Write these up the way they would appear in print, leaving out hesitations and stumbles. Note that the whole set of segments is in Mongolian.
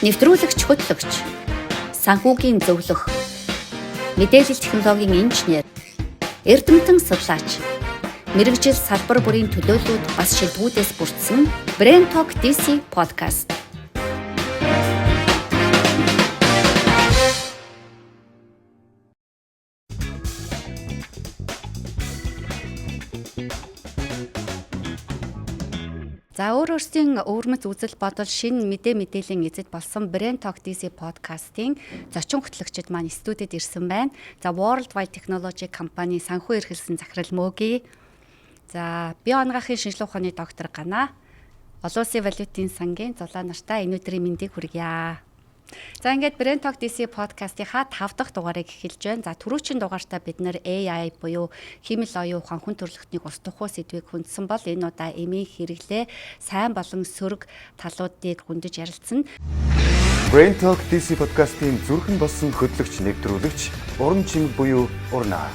Нэвтрүүлэгч хөтлөгч, санхүүгийн зөвлөх, мэдээлэл технологийн инженер, эрдэмтэн судлаач, мэргэжил салбар бүрийн төлөөллүүд бас шилдэгүүдээс бүрдсэн Brain Talk DC podcast. За өөр өөрсдийн өвөрмөц үзэл бодол шинэ мэдээ мэдээллийн эзэд болсон Brain Talk DC podcast-ийн зочин хөтлөгчд маань студид ирсэн байна. За World Wide Technology компани санхүү эрхэлсэн захирал Мөги. За био анагаахын шинжилгээ ухааны доктор Гана. Олон улсын валютын сангийн зулаа нартай энэ өдрийн мэндийг хүргье. За ингээд Brain Talk DC podcast-ийнхаа 5 дахь дугаарыг эхэлж байна. За түрүүчийн дугаартаа бид нэр AI буюу хиймэл оюун ухаан хүн төрөлхтнийг устгах уу сэдвийг хүндсэн бол энэ удаа эмийн хэрэглээ сайн болон сөрөг талуудыг хүндэж ярилцсан. Brain Talk DC podcast-ийн зүрхэн болсон хөтлөгч нэвтрүүлэгч Уран чимэг буюу Урнаа.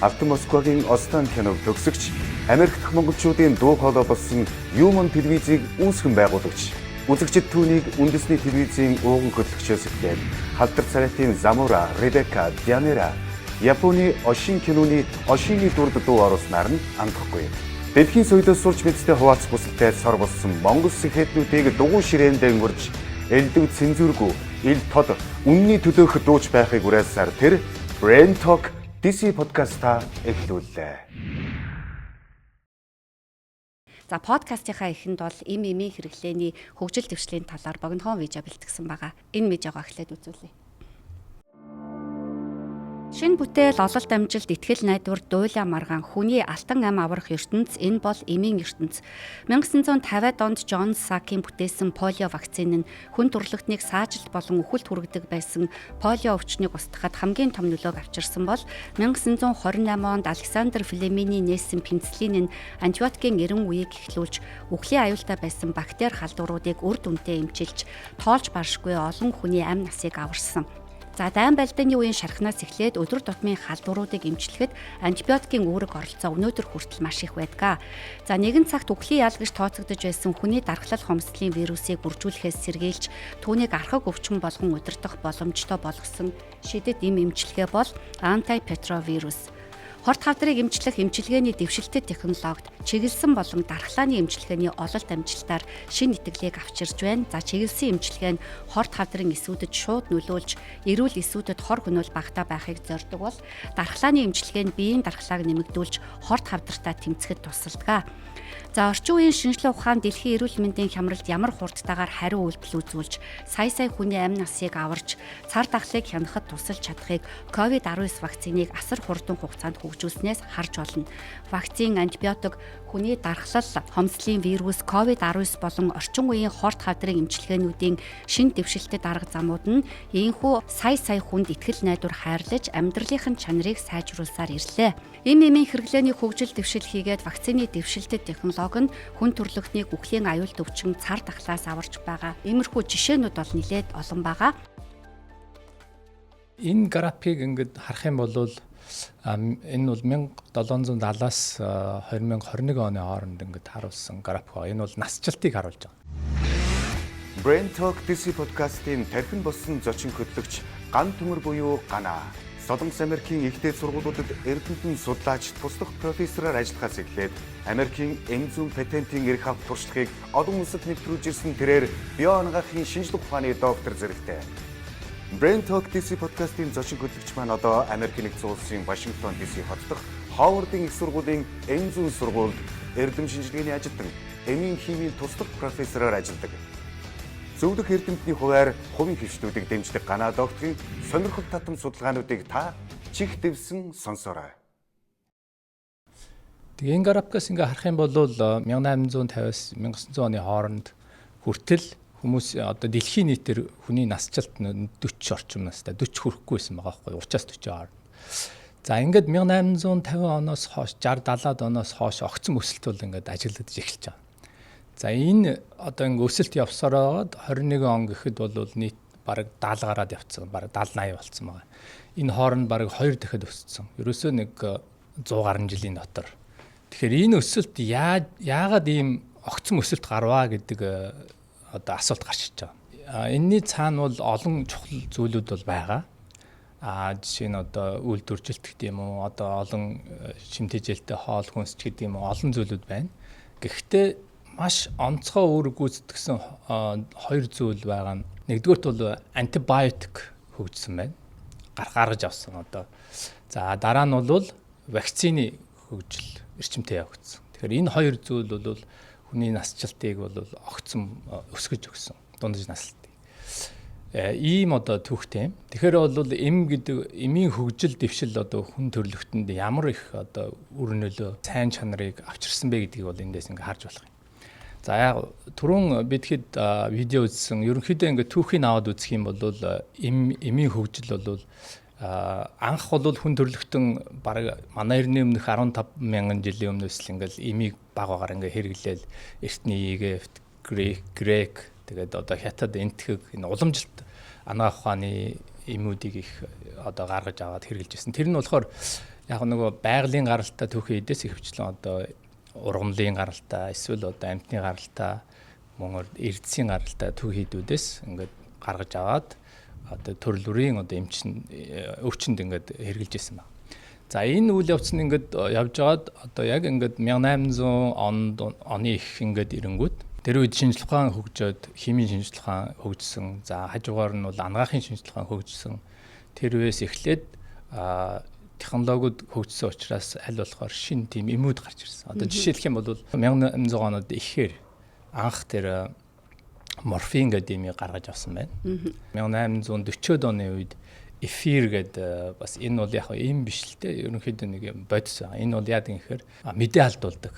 Алтан Москвагийн Остан киног төгсөгч, Америк дахь монголчуудын дуу хоолой болсон Юмон телевизийг үүсгэн байгуулагч. Үзэгчид түүнийг үндэсний телевизийн ууган хөтлөгчөөс эхлээд халдар царайтын Замура, Ребека, Дианера, Японы Ошин киноны Ошины дүрд дуу оруулснаар нь андахгүй. Дэлхийн соёлоос сурч мэдсэд хуваалцах хүсэлтэй сор болсон Монгол сэхэтнүүдийг дугуй ширээндээ өнгөрч элдв цензургүй, ил тод үнний төлөөх дууч байхыг уриалсаар тэр Brain Talk DC podcast-а эхлүүллээ. За подкастынхаа эхэнд бол эмийн хэрэглээний хөгжил дэвшлийн талаар богинохон видео бэлтгэсэн байгаа. Энэ видеогоо эхлээд үзүүлье. Шинэ бүтээл, ололт амжилт, итгэл найдвар, дуйлаа маргаан, хүний алтан ам аврах ертөнц энэ бол эмийн ертөнц. 1950-ад онд Джон Сакийн бүтээсэн полио вакцин нь хүн төрөлхтнийг саажилт болон үхэлд хүргэдэг байсан полио өвчнийг устгахад хамгийн том нөлөөг авчирсан бол 1928 онд Александр Флеминий нээсэн пенициллин нь антибиотикийн эрен үеийг эхлүүлж үхлийн аюултай байсан бактери халдваруудыг үр дүнтэй эмчилж тоолж баршгүй олон хүний амь насыг аварсан. За дайн балдааны үеийн шархнаас эхлээд өдөр тутмын халдваруудыг эмчлэхэд антибиотикийн үүрэг оролцоо өнөөдөр хүртэл маш их байдаг. За нэгэн цагт үхлийн ял гэж тооцогдож байсан хүний дархлал хомсдлын вирусыг үржүүлэхээс сэргийлж түүнийг архаг өвчин болгон удирдах боломжтой болгосон шидэт эм эмчилгээ бол антипетровирус. Хорт хавдрыг эмчлэх эмчилгээний дэвшилтэт технологид чиглэсэн болон дархлааны эмчилгээний ололт амжилтаар шинэ итгэлийг авчирч байна. За чиглэсэн эмчилгээ нь хорт хавдрын эсүүдэд шууд нөлөөлж, эрүүл эсүүдэд хор хөнөөл багтаа байхыг зорддог бол дархлааны эмчилгээ нь биеийн дархлааг нэмэгдүүлж хорт хавдартай тэмцэхэд тусалдаг. За орчин үеийн шинжилгээ ухаан дэлхийн эрүүл мэндийн хямралд ямар хурдтайгаар хариу үйлдэл үзүүлж, сая сая хүний амь насыг аварч, цар тахлыг хянахад тусалж чадахыг COVID-19 вакциныг асар хурдан хугацаанд хөгжүүлснээс харж болно. Вакцин, антибиотик, хүний дархлал, хомсдлын вирус, COVID-19 болон орчин үеийн хорт хавдрын эмчилгээнүүдийн шинэ дэвшилтэт арга замууд нь ийнхүү сая сая хүнд итгэл найдвар хайрлаж, амьдралынх нь чанарыг сайжруулсаар ирлээ. Эм эмийн хэрэглээний хөгжил дэвшил хийгээд вакцины дэвшилтэт технологи нь хүн төрөлхтнийг үхлийн аюулт өвчин цар тахлаас аварч байгаа. Иймэрхүү жишээнүүд бол нэлээд олон байгаа. Энэ графикийг ингээд харах юм бол энэ бол 1770-аас 2021 оны хооронд ингээд харуулсан график байна. Энэ бол насжилтыг харуулж байгаа. Brain Talk DC podcast-ийн тархин болсон зочин хөтлөгч Ган Төмөр буюу Гана. Солонгос Америкийн ихтэй сургуулиудад эрдэмтэн судлаач, туслах профессороор ажиллахаас эхлээд Америкийн эм зүйн патентын эрх авах туршлагыг олон улсад нэвтрүүлж ирсэн тэрээр био анагаахын шинжилгээ ухааны доктор зэрэгтэй. Brain Talk DC podcast-ийн зочин хөтлөгч маань одоо Америкийн нэгдсэн улсын Вашингтон DC хот дахь Ховардын их сургуулийн эм зүйн сургуульд эрдэм шинжилгээний ажилтан, эмийн химийн туслах профессороор ажилладаг. Зөвлөх эрдэмтний хувиар хувийн хвшлүүдийг дэмждэг Гана докторийн сонирхол татам судалгаануудыг та чих дэвсэн сонсоорой. Тэгээ энэ графикаас ингээ харах юм бол 1850-аас 1900 оны хооронд хүртэл хүмүүс одоо дэлхийн нийтээр хүний насжилт 40 орчим настай 40 хүрэхгүй байсан байгаа байхгүй 30-аас 40 хооронд. За ингээд 1850 оноос хойш 60 70-аад оноос хойш огцом өсөлт бол ингээд ажиглагдаж эхэлж байгаа. За энэ одоо ингээд өсөлт явсаар байгаад 21 он гэхэд бол нийт бараг 70 гараад явцсан, бараг 70 80 болцсон байгаа. Энэ хооронд бараг 2 дахиад өссөн. Ерөөсөө нэг 100 гаруй жилийн дотор. Тэгэхээр энэ өсөлт яагаад ийм огцом өсөлт гарваа гэдэг одоо асуулт гарч иж байгаа. Энэний цаана бол олон чухал зүйлүүд бол байгаа. Жишээ нь одоо үйлдвэржилт гэдэг юм уу, одоо олон шимтэжээлтэй хоол хүнс ч гэдэг юм уу, олон зүйлүүд байна. Гэхдээ маш онцгой үүрэг гүйцэтгэсэн хоёр зүйл байгаа нь нэгдүгээрт бол антибиотик хөгжсөн байна. Гаргаж авсан одоо. За дараа нь бол вакцины хөгжил эрчимтэй явагдсан. Тэгэхээр энэ хоёр зүйл бол хүний насжилтыг бол огцом өсгөж өгсөн. Дундаж наслалтыг. Ийм одоо түүхтэй юм. Тэгэхээр бол эм гэдэг эмийн хөгжил дэвшил одоо хүн төрөлхтөнд ямар их одоо үр нөлөө сайн чанарыг авчирсан бэ гэдгийг бол эндээс ингээ харж болох юм. За яг түрүүн бид хэд видео үзсэн. Ерөнхийдөө ингээ түүхийг аваад үзэх юм бол эмийн хөгжил бол анх бол хүн төрөлхтөн бараг манай эртний өмнөх 15 мянган жилийн өмнөөс л ингээл эмийг баг багаар ингээ хэрэглээл эртний Египт, Грек тэгээд одоо Хятад, Энтхэг энэ уламжлалт анагаах ухааны эмүүдийг их одоо гаргаж аваад хэрэглэж байсан. Тэр нь болохоор яг нөгөө байгалийн гаралтай түүхийн эдээс ихэвчлэн одоо ургамлын гаралтай эсвэл одоо амьтны гаралтай мөн эрдэсийн гаралтай түүхийн эдүүдээс ингээд гаргаж аваад одоо төрөл бүрийн одоо эмчин өвчнөд ингээд хэрэгжилж исэн байна. За энэ үйл явц нь ингээд явж байгаад одоо яг ингээд 1800 онд оны их ингээд ирэнгүүт тэр үед шинжлэх ухаан хөгжөөд химийн шинжлэх ухаан хөгжсөн. За хажуугаар нь бол анагаахын шинжлэх ухаан хөгжсөн. Тэр үеэс эхлээд технологиуд хөгжсөн учраас аль болохоор шинэ тийм эмүүд гарч ирсэн. Одоо жишээлх юм бол 1800 онод ихээр анх тэр морфин гэдэг имийг гаргаж авсан байна. 1840-од оны үед эфир гэдэг бас энэ бол яг эм биш л те ерөнхийдөө нэг юм бодис байгаа. Энэ бол яадаг юм гэхээр мэдээ алдуулдаг.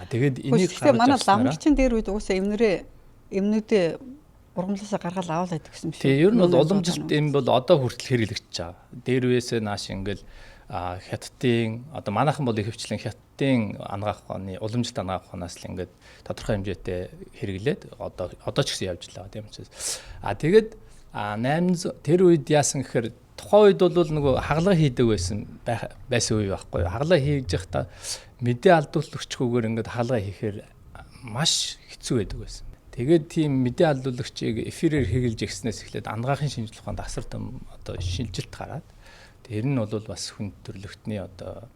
Тэгээд энийг гаргаж манай ламлагчин дээр үед угаасаа эмнүүдээ ургамлаасаа гаргаал аваад байдаг гэсэн юм шиг. Тийм ер нь бол уламжлалт эм бол одоо хүртэл хэрэглэгдэж байгаа. Дээр үеэсээ нааш ингээл хятадын одоо манайхан бол ихэвчлэн хятадын анагаах ухааны уламжлалт анагаах ухаанаас л ингээд тодорхой хэмжээтэй хэрэглээд одоо ч гэсэн явж л байгаа тийм учраас. Тэгээд 800 тэр үед яасан гэхээр тухайн үед бол нөгөө хагалгаа хийдэг байсан үе байхгүй юу. Хагалгаа хийж байхдаа мэдээ алдуулагчгүйгээр ингээд хагалгаа хийхээр маш хэцүү байдаг байсан. Тэгээд тийм мэдээ алдуулагчийг эфирээр хэрэглэж ирснээс эхлээд анагаахын шинжлэх ухаанд асар том одоо шилжилт гараад тэр нь бол бас хүн төрөлхтний одоо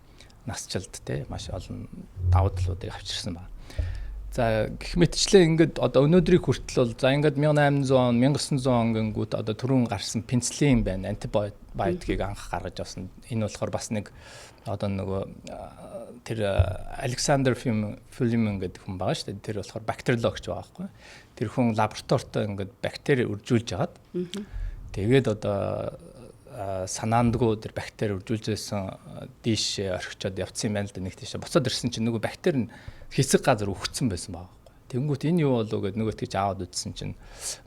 насжилт те маш олон давуу талуудыг авчирсан байна. За гэх мэтчлээ ингээд одоо өнөөдрийг хүртэл бол за ингээд 1800 он 1900 он гингүүт одоо түрүүн гарсан пенициллин байна антибиотикийг анх гаргаж авсан. Энэ болохоор бас нэг одоо нөгөө тэр Александр Флеминг гэдэг хүн байгаа шүү дээ. Тэр болохоор бактериологч байгаа байхгүй. Тэр хүн лабораторитой ингээд бактери үржүүлж хагаад тэгээд одоо санаандгүй тэр бактери үржүүлжсэн дийш орхичод явцсан юм байна л да нэг тийш. Буцаад ирсэн чинь нөгөө бактери нь хэсэг газар үхсэн байсан байгаа байхгүй. Тэнгүүт энэ юу болов гэд нөгөө тэгж аваад үзсэн чинь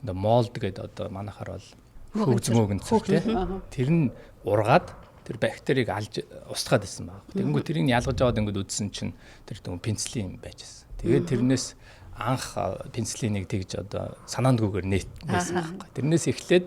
одоо молд гэд одоо манайхаар бол хөгжмөөгөнцөр тий. Тэр нь ургаад тэр бактерийг алж устгаад исэн байгаа. Тэнгүүт тэрийг ялгаж аваад ингээд үзсэн чинь тэр пенициллин байж байсан. Тэгээд тэрнээс анх пенициллинийг тэгж одоо санаандгүйгээр нээсэн байхгүй. Тэрнээс эхлээд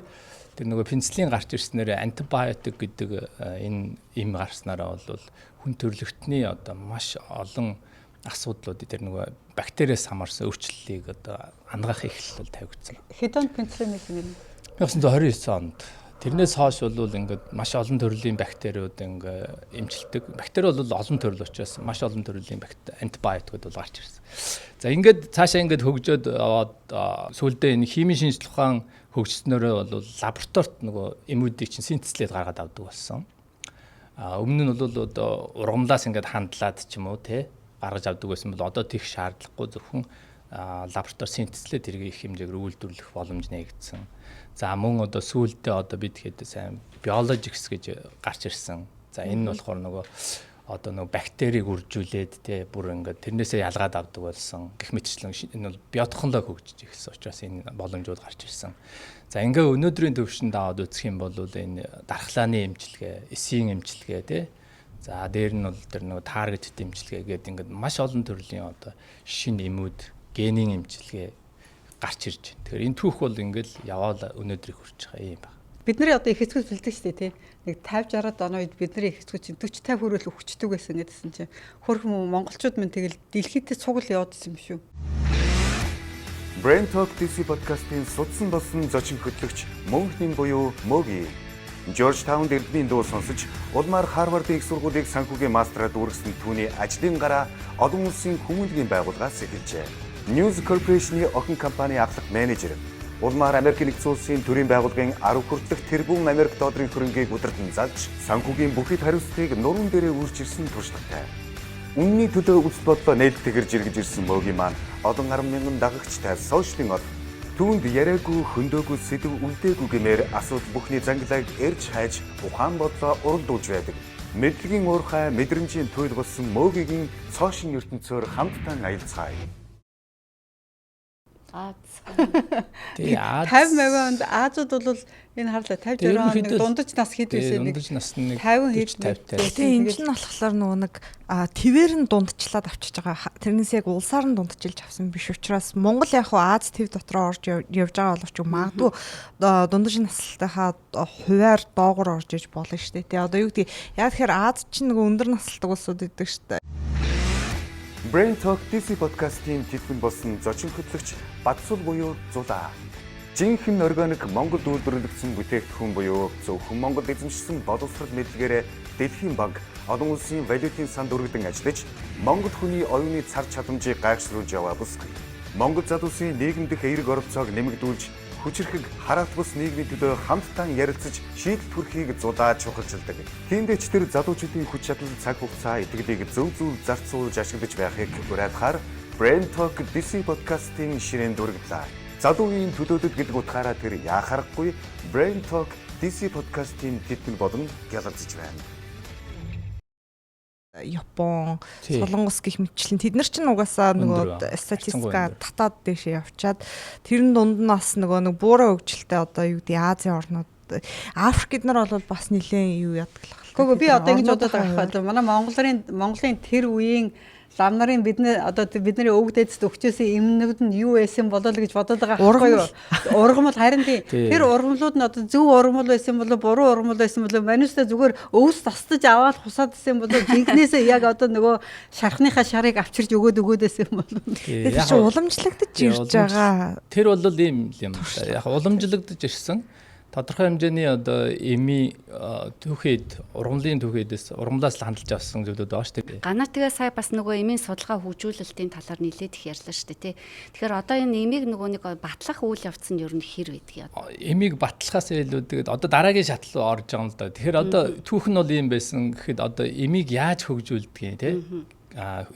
тэр нөгөө пенициллин гарч ирснээр антибиотик гэдэг энэ эм гарснараа бол хүн төрөлхтний одоо маш олон асуудлууд тэр нөгөө бактериас хамаарсан өөрчлөлтийг одоо анагаах эхлэл бол тавигдсан. Хэд онд пенициллин нээсэн юм? 1929 онд. Тэрнээс хойш бол ингээд маш олон төрлийн бактериуд ингээ эмчилдэг. Бактери бол олон төрөл учраас маш олон төрлийн антибиотикууд бол гарч ирсэн. За ингээд цаашаа ингээд хөгжөөд яваад сүүлдээ энэ химийн шинжлэх ухаан хөгжснөөрөө бол лабораторид нөгөө эмүүдийг чинь синтезлээд гаргаад авдаг болсон. Өмнө нь бол одоо ургамлаас ингээд хандлаад ч юм уу те гаргаж авдаг байсан бол одоо тийх шаардлагагүй зөвхөн лаборатори синтезлээд тэрийг их хэмжээгээр үйлдвэрлэх боломж нээгдсэн. За мөн одоо сүүлдээ одоо бид хэд сайн biologics гэж гарч ирсэн. За энэ нь болохоор нөгөө одоо нөгөө бактерийг үржүүлээд те бүр ингээд тэрнээсээ ялгаад авдаг болсон. Гэх мэтчлэн энэ бол биотехнологи хөгжиж эхэлсэн учраас энэ боломжууд гарч ирсэн. За ингээ өнөөдрийн төвшөнд аваад үзэх юм бол энэ дархлааны эмчилгээ, эсийн эмчилгээ те за дээр нь бол тэр нөгөө таргет эмчилгээ гэдэг ингээд маш олон төрлийн одоо шинэ эмүүд, генийн эмчилгээ гарч ирж байна. Тэгэхээр энэ түүх бол ингээл яваал өнөөдрийг хүрч байгаа юм байна. Бидний одоо их эцгүүд бэлдэг шүү дээ тий. Нэг 50 60-аад оны үед бидний их эцгүүд чинь 40 50 хүрэл өгчдөг байсан гэдсэн чинь хөрхөн монголчууд минь тэгэл дэлхийдээ цугл яваад исэн юм шүү. Brain Talk DC подкастын судсан болсон зочин хөтлөгч Мөнхнин буюу Моги. Жоржтаунд эрдмийн дуу сонсож, улмаар Харвардын их сургуулийг санхүүгийн мастраар дүүргэсэн түүний ажлын гараа олон улсын хүмүүнлэгийн байгууллагаас эхэлжээ. News Corporation-ы охин компани ахлах менежер, улмаар Америк нэгдсэн улсын төрийн байгууллагын 10 хүртэлх тэрбум Америк долларын хөрөнгийг удирдан залж, санхүүгийн бүх хэд хариуцлагыг нуруунд дээрээ үүрч ирсэн туршлагатай. Үнний төлөө үзэл бодлоо нээлттэйгээр жиргэж ирсэн Моги маань олон 10 мянган дагагчтай сошиалын од. Түүнд яриаггүй, хөндөөгүй, сэдэв үлдээгүй гэмээр асуудал бүхний зангилааг эрж хайж, ухаан бодлоо уралдуулж байдаг. Мэдлэгийн уурхай, мэдрэмжийн туйл болсон Могигийн цоошин ертөнцөөр хамтдаа аялцгаая. Аз. Тий, Аз 50 50 онд Азууд бол энэ харлаа 50 60 он нэг дундаж нас хэд байсан, нэг дундаж нас нэг 50 хэд. 50 50. Гэтэ энэ чинь болохоор нөгөө нэг твээр нь дундчлаад авчиж байгаа. Тэрнээс яг улсаар нь дундчилж авсан биш учраас Монгол яг хуу Аз төв дотроо орж явж байгаа боловч магадгүй дундаж наслалтынхаа хувиар доогуур орж иж болно шүү дээ. Тэ одоо юу гэдгийг яг тэгэхээр Аз чинь нөгөө өндөр наслалтаг улсууд идэг шүү дээ. Brain Talk DC подкастын тэтгэн болсон зочин хөтлөгч Бадсул буюу Зулаа. Жинхэнэ органик Монголд үйлдвэрлэгдсэн бүтээгдэхүүн буюу зөвхөн Монголд эзэмшсэн боловсрол мэдлэгээрээ Дэлхийн банк, олон улсын валютын санд өргөдөн ажиллаж, Монгол хүний оюуны цар чадамжийг гайхшруулж яваа бүсгүй. Монгол залуусын нийгэмдэх эерэг оролцоог нэмэгдүүлж, хүчирхэг хараат бус нийгмийн төлөө хамтдаа ярилцаж шийдэл төрхийг зулаа чухалчилдаг. Тиймдээ ч тэр залуучуудын хүч чадал, цаг хугацаа, итгэлийг зөв зөв зарцуулж ашиглаж байхыг уриалахаар Brain Talk DC podcast-ийн ширээнд үргэлжлээ. Залуу үеийн төлөөлөл гэдэг утгаараа тэр яахаргагүй Brain Talk DC podcast-ийн тэтгэл болон гялалзаж байна. Япон, Солонгос гэх мэтчлэн тэд нар чинь угаасаа нөгөө статистика татаад дэшээ явчаад тэрэн дунд нь бас нөгөө нэг буурай хөгжилтэй одоо юу гэдэг Азийн орнууд, Африк эднэр бол бас нэлээд юу яадаг л байна. Гэхдээ би одоо ингэж бодоод байгаа байхгүй. Манай Монголын тэр үеийн лам нарын бидний одоо бидний өвөг дээдсд өгчөөсөн эмнүүд нь юу байсан болол гэж бодоод байгаа байхгүй юу? Ургамал, харин тий. Тэр ургамлууд нь одоо зөв ургамал байсан болов, буруу ургамал байсан болов, манустай зүгээр өвс тасдаж аваад хусаад исэн болов, жинхнээсээ яг одоо нөгөө шархныхаа шарыг авчирч өгөөд өгөөд байсан болов. Тэр чинь уламжлагдаж ирж байгаа. Тэр бол ийм юм да. Яг уламжлагдаж ирсэн тодорхой хэмжээний одоо эми түүхэд, ургамлын түүхээдээс, ургамлаас л хандалж авсан зүйлүүд байгаа шүү дээ. Ганаа тэгээ сая бас нөгөө эмийн судалгаа хөгжүүлэлтийн талаар нэлээд их ярьлаа шүү дээ, тий. Тэгэхээр одоо энэ эмийг нөгөө нэг батлах үйл явц нь ер нь хэр байдгийг. Эмийг батлахаас илүү тэгээд одоо дараагийн шат руу орж байгаа юм л да. Тэгэхээр одоо түүх нь бол ийм байсан гэхэд одоо эмийг яаж хөгжүүлдэг юм, тий?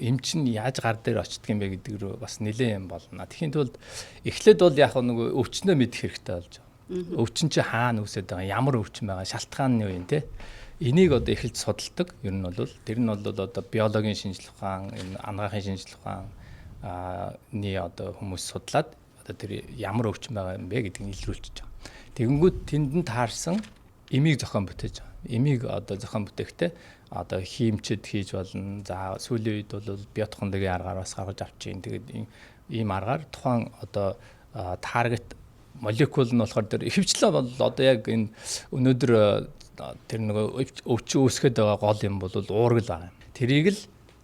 Эм чинь яаж гар дээр очдөг юм бэ гэдэг рүү бас нэлээд юм болно. Тэгэхийн тулд эхлээд бол яг нөгөө өвчнөө мэдэх хэрэгтэй болж байгаа. Өвчин чи хаана үүсээд байгаа, ямар өвчин байгаа, шалтгаан нь юу юм те. Энийг одоо эхэлж судалдаг. Ер нь бол тэр нь бол одоо биологийн шинжилгээ ухаан, энэ анагаахын шинжилгээ ухаан ны одоо хүмүүс судлаад одоо тэр ямар өвчин байгаа юм бэ гэдгийг илрүүлчихэж байгаа. Тэгэнгүүт тэнд нь таарсан эмийг зохион бүтээж байгаа. Эмийг одоо зохион бүтээхдээ одоо хиймчэд хийж болно. За сүүлийн үед бол биотехнологийн аргаар бас гаргаж авч чинь. Тэгээд ийм аргаар тухайн одоо таргет молекул нь болохоор тэр ихэвчлэн бол одоо яг энэ өнөөдөр тэр нөгөө өвчин үүсгэхэд байгаа гол юм бол уургал байгаа юм. Тэрийг л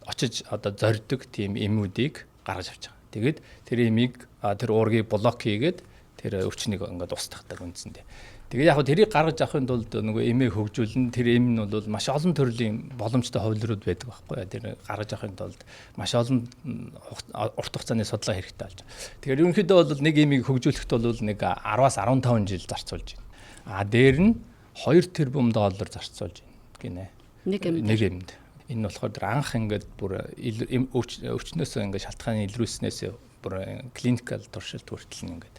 очиж одоо зорддог тийм эмүүдийг гаргаж авч байгаа. Тэгээд тэр эмийг, тэр уургийг блок хийгээд тэр өвчнийг ингээд устгадаг үндсэндээ. Тэгээд яг тэрийг гаргаж авахын тулд нөгөө эмээ хөгжүүлнэ. Тэр эм нь бол маш олон төрлийн боломжтой хувилрууд байдаг байхгүй юу. Тэр гаргаж авахын тулд маш олон урт хугацааны судалгаа хэрэгтэй болж байгаа. Тэгэхээр ерөнхийдөө бол нэг эмийг хөгжүүлэхэд бол нэг 10-аас 15 жил зарцуулж байна. А дээр нь 2 тэрбум доллар зарцуулж байна гинэ. Нэг эмд. Нэг эмд. Энэ болохоор тэр анх ингээд бүр өвчнөөсөө ингээд шалтгааны илрүүлснээс бүр клиникал туршилт хүртэл нь ингээд.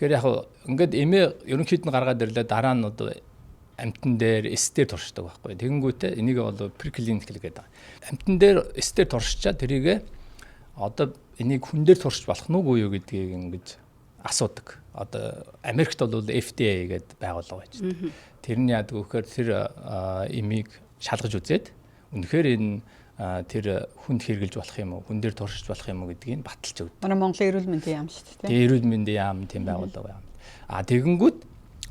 Тэгэхээр яг ингээд эмээ ерөнхийд нь гаргаад ирлээ, дараа нь одоо амьтан дээр, эс дээр туршдаг байхгүй. Тэгэнгүүтээ энийг бол preclinical гэдэг. Амьтан дээр, эс дээр туршичаа тэрийг одоо энийг хүн дээр туршиж болох нь үгүй юу гэдгийг ингэж асуудаг. Одоо Америкт бол FDA гэдэг байгууллага байж байна. Тэр нь яадаг вэ гэхээр тэр эмийг шалгаж үзээд үнэхээр энэ тэр хүнд хэрэгжилж болох юм уу, хүн дээр туршиж болох юм уу гэдгийг баталж өгдөг. Манай Монголын эрүүл мэндийн яам шүү дээ. Тэгээ эрүүл мэндийн яам, тийм байгууллага яам. А тэгэнгүүт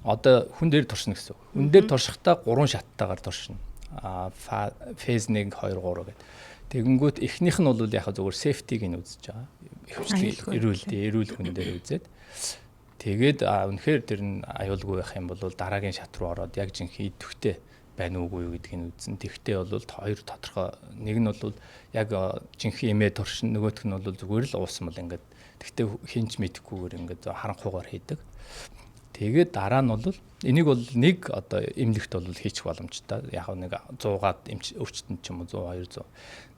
одоо хүн дээр туршина гэсэн үг. Хүн дээр туршихдаа 3 шаттайгаар туршина. А phase 1, 2, 3 гэдэг. Тэгэнгүүт эхнийх нь бол яг зөвхөн safety-г нь үзэж байгаа. Ихэвчлэн эрүүл хүн дээр үзээд тэгээд үнэхээр тэр нь аюулгүй байх юм бол дараагийн шат руу ороод яг жинхэнэ идэвхтэй байна уугүй юу гэдгийг үзэн. Тэгвэл бол хоёр тодорхой, нэг нь бол яг жинхэнэ эмээ туршин, нөгөөх нь бол зүгээр л уусмал ингээд тэгтээ хинч мэдэхгүйгээр ингээд харанхуугаар хийдэг. Тэгээд дараа нь бол энийг бол нэг одоо эмнэлэгт бол хийчих боломжтой. Яг нэг 100-аад эмч өвчтөнд ч юм уу 100 200.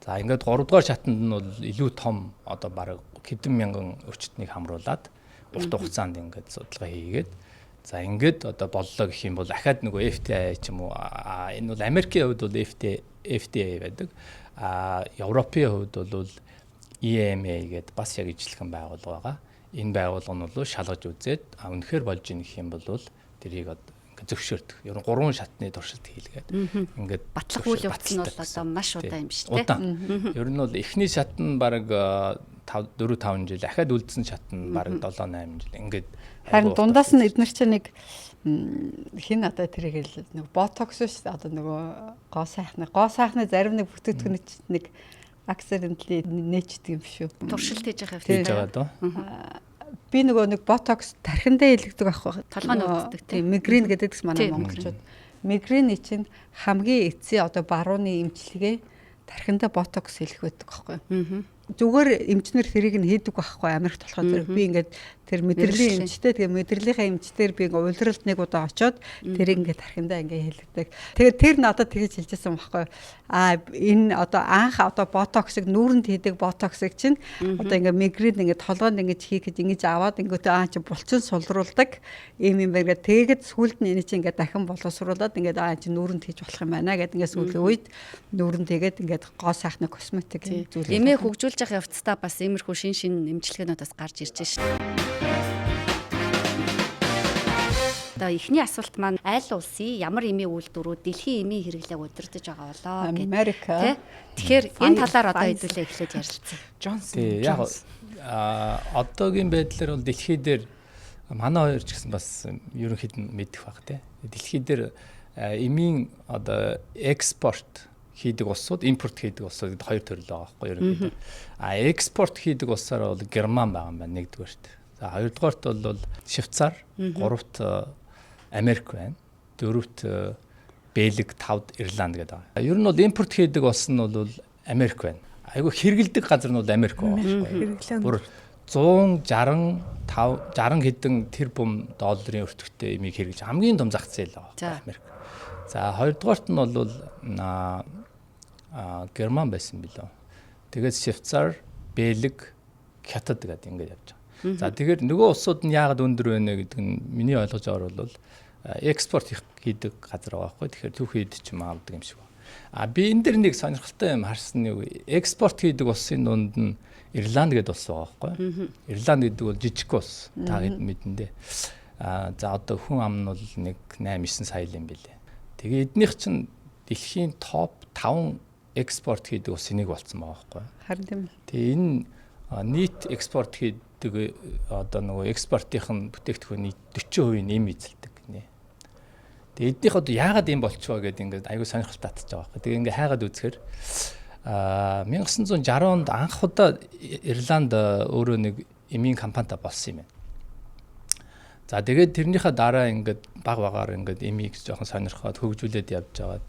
За ингээд 3 дугаар шатанд нь бол илүү том одоо бараг хэдэн мянган өвчтнийг хамруулад урт хугацаанд ингээд судалгаа хийгээд, за ингээд одоо боллоо гэх юм бол ахаад нөгөө FDA ч юм уу, энэ бол Америкийн хувьд бол FDA байдаг. А Европын хувьд бол EMA гэдэг бас яг ижилхэн байгууллага байгаа. Энэ байгууллага нь бол шалгаж үзээд үнэхээр болж ийн гэх юм бол тэрийг ингээд зөвшөөрдөг. Ер нь 3 шатны туршилт хийлгээд ингээд батлах үйл явц нь бол одоо маш удаан юм шүү дээ. Ер нь бол эхний шат нь бараг 4 5 жил, ахаад үлдсэн шат нь бараг 7 8 жил. Ингээд харин дундаас нь эднэр чинь нэг хин одоо тэрийг л нэг ботокс шүү дээ. Одоо нөгөө гоо сайхны зарим нэг бүтээгдэхүүн нэг accidentally нээчдэг юм шүү. Туршилт хийж байгаа хийж байгаа дөө. Би нөгөө нэг ботокс тархиндаа илэгдэг байхгүй. Толгойн өвддөг тийм мигрен гэдэг манай монголчууд. Мигрений чинь хамгийн эцсийн одоо барууны эмчилгээ тархиндаа ботокс хэлэх байдаг байхгүй. Зүгээр эмчнэр тэрийг нь хийдэг байхгүй Америкт болохоор зэрэг би ингээд тэр мэдрэлийн эмчтэй, тэгээ мэдрэлийнхаа эмчтэр би ингээд улиралд нэг удаа очиод тэрийг ингээд тархиндаа ингээд хэлдэг. Тэгээд тэр надад тэгж хэлжсэн байхгүй. А энэ одоо анх одоо ботоксыг нүүрэнд хийдэг ботоксыг чинь одоо ингээд мигрен ингээд толгойд ингээд хийх гэж ингэж аваад ингээд аа чи булчин сулруулдаг ийм юм байна гэдэг. Тэгээд сүүлд нь энэ чинь ингээд дахин боловсруулад ингээд аа чи нүүрэнд хийж болох юм байна гэдэг ингээд сүүлийн үед нүүрэнд хийгээд ингээд гоо сайхны косметик зүйл. Эмээ хөгжүүлж явах явцдаа бас иймэрхүү шин шин эмчилгээнүүд бас гарч ирж шээ. Одоо эхний асуулт маань аль улсын ямар эмийн үйлдвэрүүд дэлхийн эмийн хэрэглээг удирдах байгаа болоо гэдэг. Америк. Тэгэхээр энэ талаар одоо хэдүүлээ эхлээд ярилцъя. Джонсон. Яг одоогийн байдлаар бол дэлхий дээр манай хоёр ч гэсэн бас ерөнхийд нь мэдэх баг тий. Дэлхий дээр эмийн одоо экспорт хийдэг улсууд, импорт хийдэг улсууд гэдэг хоёр төрөл байгаа байхгүй ерөнхийдөө. А экспорт хийдэг улсаар бол Герман байгаа юм байна нэгдүгээрт. За хоёрдугаарт бол Швейцар, гуравт Америк байна. Дөрөвт Бельги, тавд Ирланд гэдэг байгаа. Ер нь бол импорт хийдэг улс нь бол Америк байна. Айгүй хэрэгэлдэг газар нь бол Америк байгаа байхгүй. Бүр 165 60 хэдэн тэрбум долларын өртөгтэй эмийг хэрэглэж хамгийн том зах зээл байгаа Америк. За хоёрдугаарт нь бол Герман байсан билүү. Тэгээд Швейцар, Бельги, Хятад гэдэг ингээд явж байгаа. За тэгэхээр нөгөө улсууд нь яагаад өндөр байна гэдэг нь миний ойлгож байгаагаар бол экспорт хийдэг газар байгаа байхгүй. Тэгэхээр түүхий эд ч юм авдаг юм шиг байна. А би энэ дэр нэг сонирхолтой юм харсан нь экспорт хийдэг улсын дунд нь Ирланд гэдэг улс байгаа байхгүй. Ирланд гэдэг бол жижиг улс. Та хэд мэдэн дээ. А за одоо хүн ам нь бол нэг 8 9 сая юм билээ. Тэгээ эднийх чинь дэлхийн топ 5 экспорт хийдэг улс энийг болцсон байгаа байхгүй. Харин тийм. Тэгээ энэ нийт экспорт хийдэг одоо нөгөө экспортын нь бүтээгдэхүүний 40% нь эм эзэлдэг гинэ. Тэгээ эднийх одоо яагаад юм болчихваа гэдэг ингээд аягүй сонирхолтой татчих байгаа байхгүй. Тэгээ ингээд хайгаад үзэхээр 1960 онд анх удаа Ирланд өөрөө нэг эмийн компанитай болсон юм байна. За тэгээд тэрнийхээ дараа ингээд баг багаар ингээд эмийг жоохон сонирхоод хөгжүүлээд явж байгаад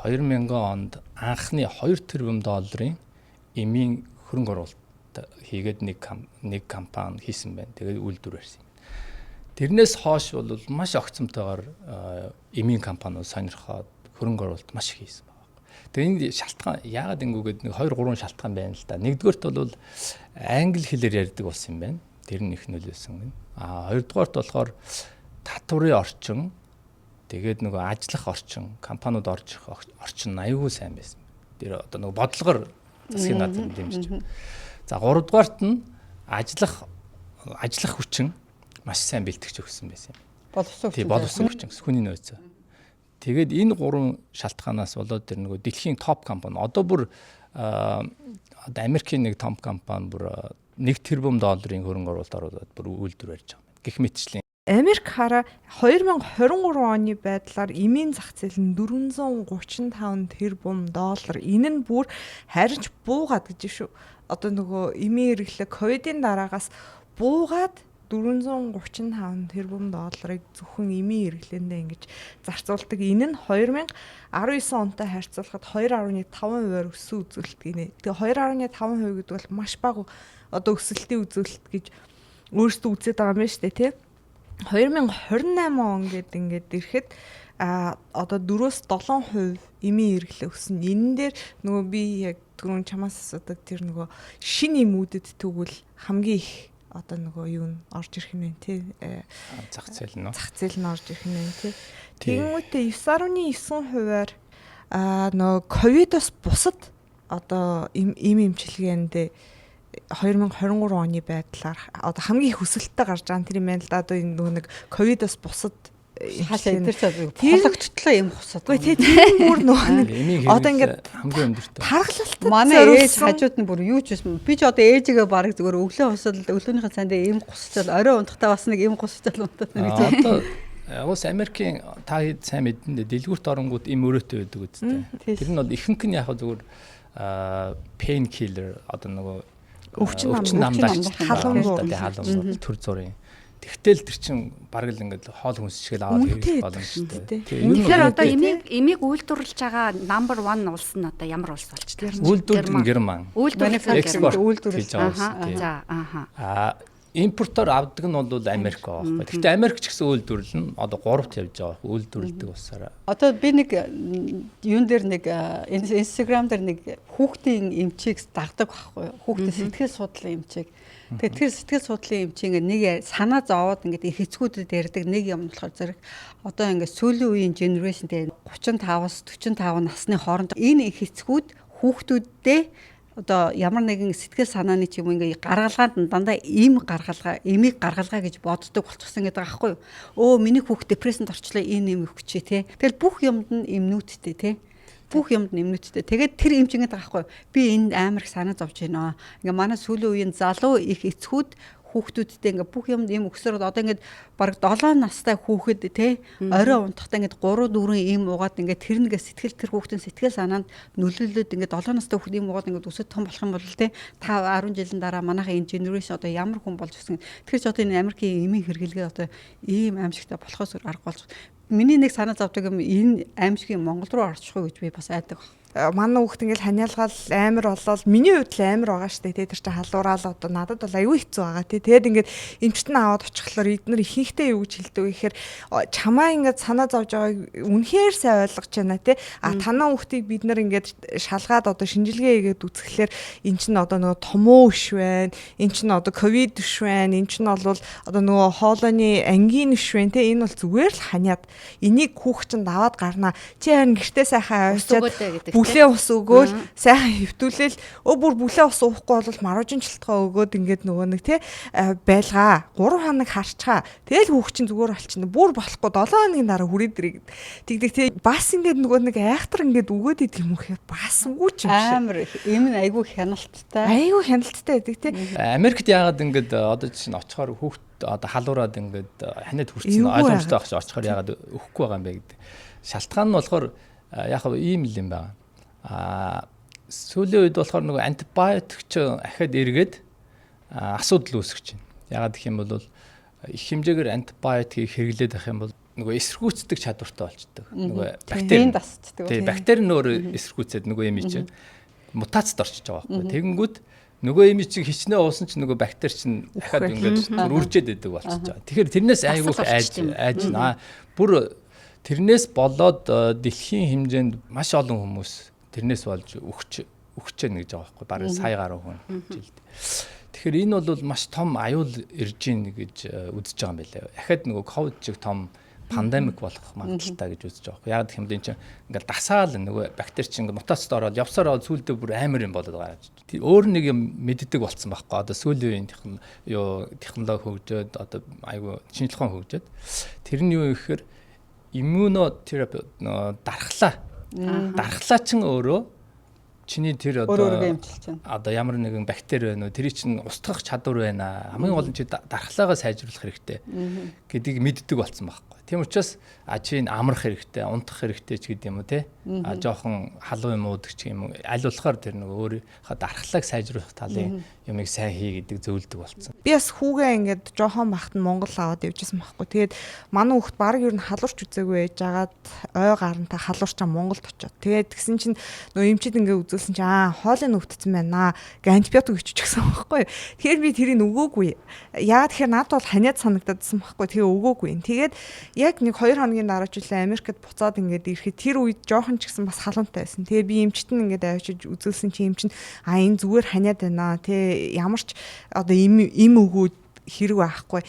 2000 онд анхны 2 тэрбум долларын эмийн хөрөнгө оруулалт хийгээд нэг компани хийсэн байна. Тэгээд үйлдвэр барьсан юм. Тэрнээс хойш бол маш огцомтойгоор эмийн компаниуд сонирхоод хөрөнгө оруулалт маш их хийсэн байна. Тэгээ энэ шалтгаан яагаад ингэвгээд нэг 2 3 шалтгаан байна л да. Нэгдүгээрт бол англи хэлээр ярьдаг улс юм байна. Тэр нь их нөлөөлсөн гэнэ. А хоёрдугаарт болохоор татварын орчин, тэгээд нөгөө ажиллах орчин, компаниуд орж ирэх орчин аюул сайн байсан. Тэр одоо нөгөө бодлогоор засгийн газар дэмжиж. За гуравдугаарт нь ажиллах хүчин маш сайн бэлтгэж өгсөн байсан юм. Боловсон хүчин. Тий, боловсон хүчин хүний нөөц. Тэгээд энэ гурван шалтгаанаас болоод тэр нөгөө дэлхийн топ компани одоо бүр одоо Америкийн нэг том компани бүр 1 тэрбум долларын хөрөнгө оруулалт оруулаад бүр үйлдвэр барьж байгаа юм. Гэх мэтчлийн Америк хараа 2023 оны байдлаар эмийн зах зээл нь 435 тэрбум доллар. Энэ нь бүр харин ч буугаад гэж шүү. Одоо нөгөө эмийн хэрэглээ ковидын дараагаас буугаад 435 тэрбум долларыг зөвхөн эмийн хэрэглээндээ ингэж зарцуулдаг. Энэ нь 2019 онтой харьцуулахад 2.5%-аар өссөн үзүүлэлт гинэ. Тэгээ 2.5% гэдэг бол маш бага одоо өсөлтийн үзүүлэлт гэж өөрсдөө үзээд байгаа юм байна шүү дээ, тий. 2028 он гээд ингээд ирэхэд одоо 4-7% эмийн хэрэглээ өснө. Энэ дээр нөгөө би яг түрүүн чамаас асуудаг тэр нөгөө шинэ эмүүдэд тэгвэл хамгийн их одоо нөгөө юу н орж ирэх юм бэ тий. Зах зээл нь. Зах зээл нь орж ирэх юм байна тий. Тэгэнгүүтээ 9.9%-аар нөгөө ковидос бусад одоо эм эмчилгээндээ 2023 оны байдлаар одоо хамгийн их өсөлттэй гарч байгаа нь тэр юм байна л да. Одоо энэ нөгөө нэг ковидос бусад хаашаа энэ ч хологдтлоо юм хусаад. Үгүй тий, тэр бүр нөгөө нэг одоо ингээд хамгийн өндөртэй. Тархалалтад манай ээж хажууд нь бүр юу ч байсан. Би ч одоо ээжигээ бараг зүгээр өглөө хусал өглөөнийхөө цаанд эм гусчаал орой унтахтаа бас нэг эм гусчаал унтаад нэг зүйл. Одоо уус Америкийн та хэд сайн мэдэн дэлгүүрт оронгууд эм өрөөтэй байдаг үсттэй. Тэр нь бол ихэнх нь яг зүгээр pain killer одоо нөгөө өвчин намдаач халуун халуун төр зургийн. Тэгтэл тэр чин бараг л ингээд хоол хүнс шиг л аваад хэрэглэх боломжтой. Тэгэхээр одоо эмийг үйлдвэрлэж байгаа number 1 улс нь одоо ямар улс болж байна? Үйлдвэрлэл нь Герман. Үйлдвэрлэл үйлдвэрлэж байгаа улс. За ааха. Аа импортоор авдаг нь бол Америк байгаа байхгүй. Гэхдээ Америк ч гэсэн үйлдвэрлэл нь одоо 3-т явж байгаа байхгүй. Үйлдвэрлэдэг улсаараа. Одоо би нэг юун дээр нэг Instagram дээр нэг хүүхдийн эмчийг дагдаг байхгүй. Хүүхдийн сэтгэл судлалын эмчийг. Тэгээд тэр сэтгэл судлалын эмчийг ингээд нэг санаа зовоод ингээд их хэцгүүдэд ярьдаг нэг юм болохоор зэрэг одоо ингээд сүүлийн үеийн generation тэгээ 35-аас 45 насны хооронд энэ их хэцгүүд хүүхдүүддээ одоо ямар нэгэн сэтгэл санааны ч юм ингээ гаргалгаанд дандаа им гаргалгаа, эмийг гаргалгаа гэж боддог болчихсон гэдэг байгаа байхгүй юу? Өө миний хүүхд депрессэнд орчлоо энэ эм өгчээ те. Тэгэл бүх юмд нь эмнүүдтэй те. Бүх юмд нь эмнүүдтэй. Тэгээд тэр эмч ингэ байгаа байхгүй юу? Би энэ амар их санаа зовж байна. Ингээ манай сүүлийн үеийн залуу их эцгүүд хүүхдүүдтэй ингээ бүх юмд им өгсөр одоо ингээд бараг 7 настай хүүхэд те орой унтахтаа ингээд 3 4 им уугаад ингээд тэр нэгэ сэтгэл тэр хүүхдийн сэтгэл санаанд нөлөөлөд ингээд 7 настай хүүхэд им уугаад ингээд өсөд том болох юм бол те 5 10 жилийн дараа манайхаа энэ generation одоо ямар хүн болж өсгөн. Тэгэхээр ч одоо энэ Америкийн эмийн хэрэглэгээ одоо ийм аимшигтай болохоос арга болж миний нэг санаа зовдөг юм энэ аимшигын Монгол руу орчих уу гэж би бас айдаг. Манай хүүхд ингээл ханиалгаал амар болол миний хувьд л амар байгаа штэ тий тэр чинь халуураал одоо надад бол аюу хэцүү байгаа тий. Тэгээд ингээд эмчт нь аваад очихлоор эднэр ихэнхдээ юу гэж хэлдэг вэ гэхээр чамаа ингээд санаа зовж байгааг үнэхээр сайн ойлгож байна тий. А танаа хүүхдийг бид нар ингээд шалгаад одоо шинжилгээ хийгээд үзэхлээр эн чинь одоо нөгөө томуу ш байна, эн чинь одоо ковид ш байна, эн чинь бол одоо нөгөө хоолойны ангин ш байна тий. Энэ бол зүгээр л ханиад энийг хүүхд чинь даваад гарнаа. Чи харин гэртээ сайхан авчиад бүлээ ус өгөөл сайхан хэвтүүлээл бүр бүлээ ус уухгүй бол маружинчлтгоо өгөөд ингээд нөгөө нэг те байлгаа 3 хоног харчгаа тэгэл хүүхд чинь зүгээр болчихно бүр болохгүй 7 хоногийн дараа хүрээд ирээ тэгдэг те бас ингээд нөгөө нэг айхтар ингээд өгөөд идэг юм гэхээр бас үгүй ч юм шиг амар юм нь айгүй хяналттай айгүй хяналттай байдаг те. Америкт яагаад ингээд одоо чинь очихоор хүүхд одоо халуураад ингээд ханиад хүрсэн ойлгомжтой байх чи очихоор яагаад өгөхгүй байгаа юм бэ гэдэг шалтгаан нь болохоор яг ийм л юм байна. Сүүлийн үед болохоор нөгөө антибиотик ч ахаад эргээд асуудал үүсгэж байна. Яагаад гэх юм бол их хэмжээгээр антибиотикийг хэрэглээд байх юм бол нөгөө эсэргүүцдэг чадвартай болчдөг. Нөгөө бактери дасчдаг. Тийм, бактери нь өөрөө эсэргүүцээд нөгөө юм чинь мутацид орчиж байгаа байхгүй. Тэгэнгүүт нөгөө юм чинь хичнээн уусан чинь нөгөө бактери чинь дахиад ингээд үржээд идэг болчихж байгаа. Тэгэхээр тэрнээс айгүйх айж наа. Бүр тэрнээс болоод дэлхийн хэмжээнд маш олон хүмүүс тэрнээс болж өгч гэнэ гэж байгаа байхгүй. Бараг сая гаруй хүн жилд. Тэгэхээр энэ бол маш том аюул ирж гин гэж үзэж байгаа юм байлаа. Дахиад нөгөө ковид шиг том пандемик болох магадлалтай гэж үзэж байгаа байхгүй. Яг гэх юм бол энэ чинь ингээл дасаал нөгөө бактери чинь ингээд мутацид ороод явсаар ороод сүүлдээ бүр амар юм болоод гараад. Өөр нэг юм мэддэг болцсон байхгүй. Одоо сүүлийн үеийн технологи хөгжөөд одоо айгүй шинжилгээ ухаан хөгжөөд тэр нь юу гэхээр иммунотерапи дархлаа. Дархлаа чинь өөрөө Чиний тэр одоо эмчилж байна. Одоо ямар нэгэн бактери байна уу? Тэрийг чинь устгах чадвар байна. Хамгийн гол нь чи дархлаагаа сайжруулах хэрэгтэй гэдгийг мэддэг болсон байхгүй. Тийм учраас чи энэ амрах хэрэгтэй, унтах хэрэгтэй ч гэдэг юм уу те. А жоохон халуун юм уудаг ч юм уу. Аль болохоор тэр нөгөө өөрийнхөө дархлааг сайжруулах талын юмыг сайн хий гэдэг зөвлөдөг болсон. Би бас хүүгээ ингээд жоохон бахт нь Монгол аваад явжсэн байхгүй. Тэгээд манай хүүхд баг ер нь халуурч үзээгүй байж агаад ой гаранта халуурчаа Монголд очоод. Тэгээд тэгсэн чинь нөгөө эмчид ингээд үзүүлсэн чинь хоолыг өвдсөн байна гэ антибиотик өччихсэн байхгүй. Тэгэхээр би тэрийг өгөөгүй. Яагаад тэгэхээр надад бол ханиад санагдаадсан байхгүй. Тэгээ өгөөгүй. Тэгээд яг нэг 2 хоногийн дараа ч үлээ Америкт буцаад ингээд ирэхэд тэр үед жоохон ч гэсэн бас халуунтай байсан. Тэгээ би эмчт нь ингээд авчиж үзүүлсэн чинь эмч нь энэ зүгээр ханиад байна те ямар ч одоо им өгөөд хэрэг байхгүй.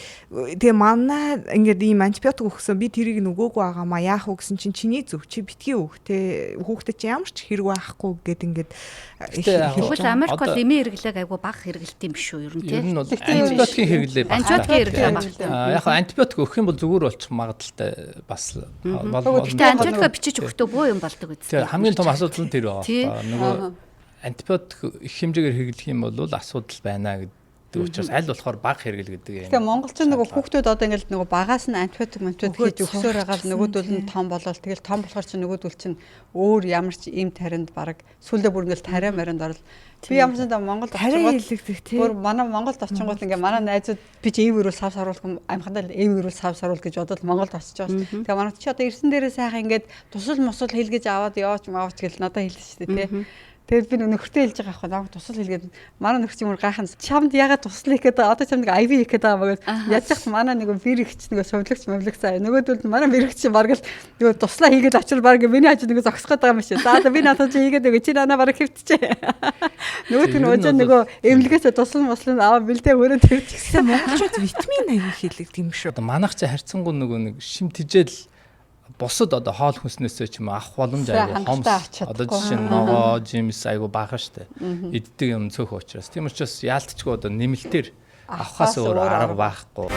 Тэгээ манай ингээд ийм антибиотик өгсөн би тэрийг нь өгөөгүй байгаа маа яах вэ гэсэн чинь чиний зөв чи битгий өг те хүүхдэд чи ямар ч хэрэг байхгүй гэд ингээд Тэгвэл Америк бол эмийн хэрэглээг айгүй бага хэрэглэдэг юм биш үү ер нь те. Ер нь бол антибиотикийн хэрэглээ бага. Антибиотикийн хэрэглээ бага. Яг антибиотик өгөх юм бол зүгээр болчих магадлалтай бас бол. Гэхдээ антибиотикаа бичиж өгөхдөө бөө юм болдог үст. Тийм хамгийн том асуудал нь тэр байгаа. Нөгөө антибиотик их хэмжээгээр хэрэглэх юм бол асуудал байна гэдэг учраас аль болохоор бага хэрэгэл гэдэг юм. Тэгэхээр монголчин нөгөө хүүхдүүд одоо ингээл нөгөө багаас нь антибиотик хийж өгсөөр байгаа л нөгөөдөл нь том болол тэгэл том болохоор чи нөгөөдөл чинь өөр ямар ч им таринд баг сүлдээ бүр ингээл тариа марианд орол. Би ямар ч юм Монголд очингууд бүр манай Монголд очингууд ингээ манай найзууд би чи эв өрөөл сав саруулах амхандаа эв өрөөл сав саруул гэж бодоод Монголд очиж байгаа. Тэгээ манай чи одоо ирсэн дээрээ сайхан ингээд тусал мусал хэлгэж аваад яваач маавч гэл надад хэлсэн шүү дээ тий. Тэгээд би нөхөртөө хэлж байгаа байхгүй намайг тусал хэлгээд манай нөхөр чинь бүр гайхан чамд ягаад тусал хийх гээд одоо чамд нэг IV хийх гээд байгаа юм гээд яаж яхад манай нэг бэрэгч нэг сувлагч мовлагч заа нөгөөдөл манай бэрэгч бараг л нөгөө туслаа хийгээд очир бараг миний хажууд нэг зогсох гээд байгаа юм шиг. За одоо би надад чи хийгээд өгөө чи нанаа бараг хэвтчихэ. Нөгөөт нь уужаа нөгөө эмнэлгээсээ тусал муслын аваа бэлдээ өрөө тэрчихсэн. Монголчууд витамин аягүй хийлэгдэг юм шүү. Одоо манайх чи харьцангуй нөгөө нэг шим тижэл бусад одоо хоол хүнснээсээ ч юм авах боломж айгүй хомс. Одоо жишээ нь ногоо, жимс айгүй бага штэ. Иддэг юм цөөхөн учраас. Тийм учраас яалтчгүй одоо нэмэлтээр авахаас өөр арга байхгүй.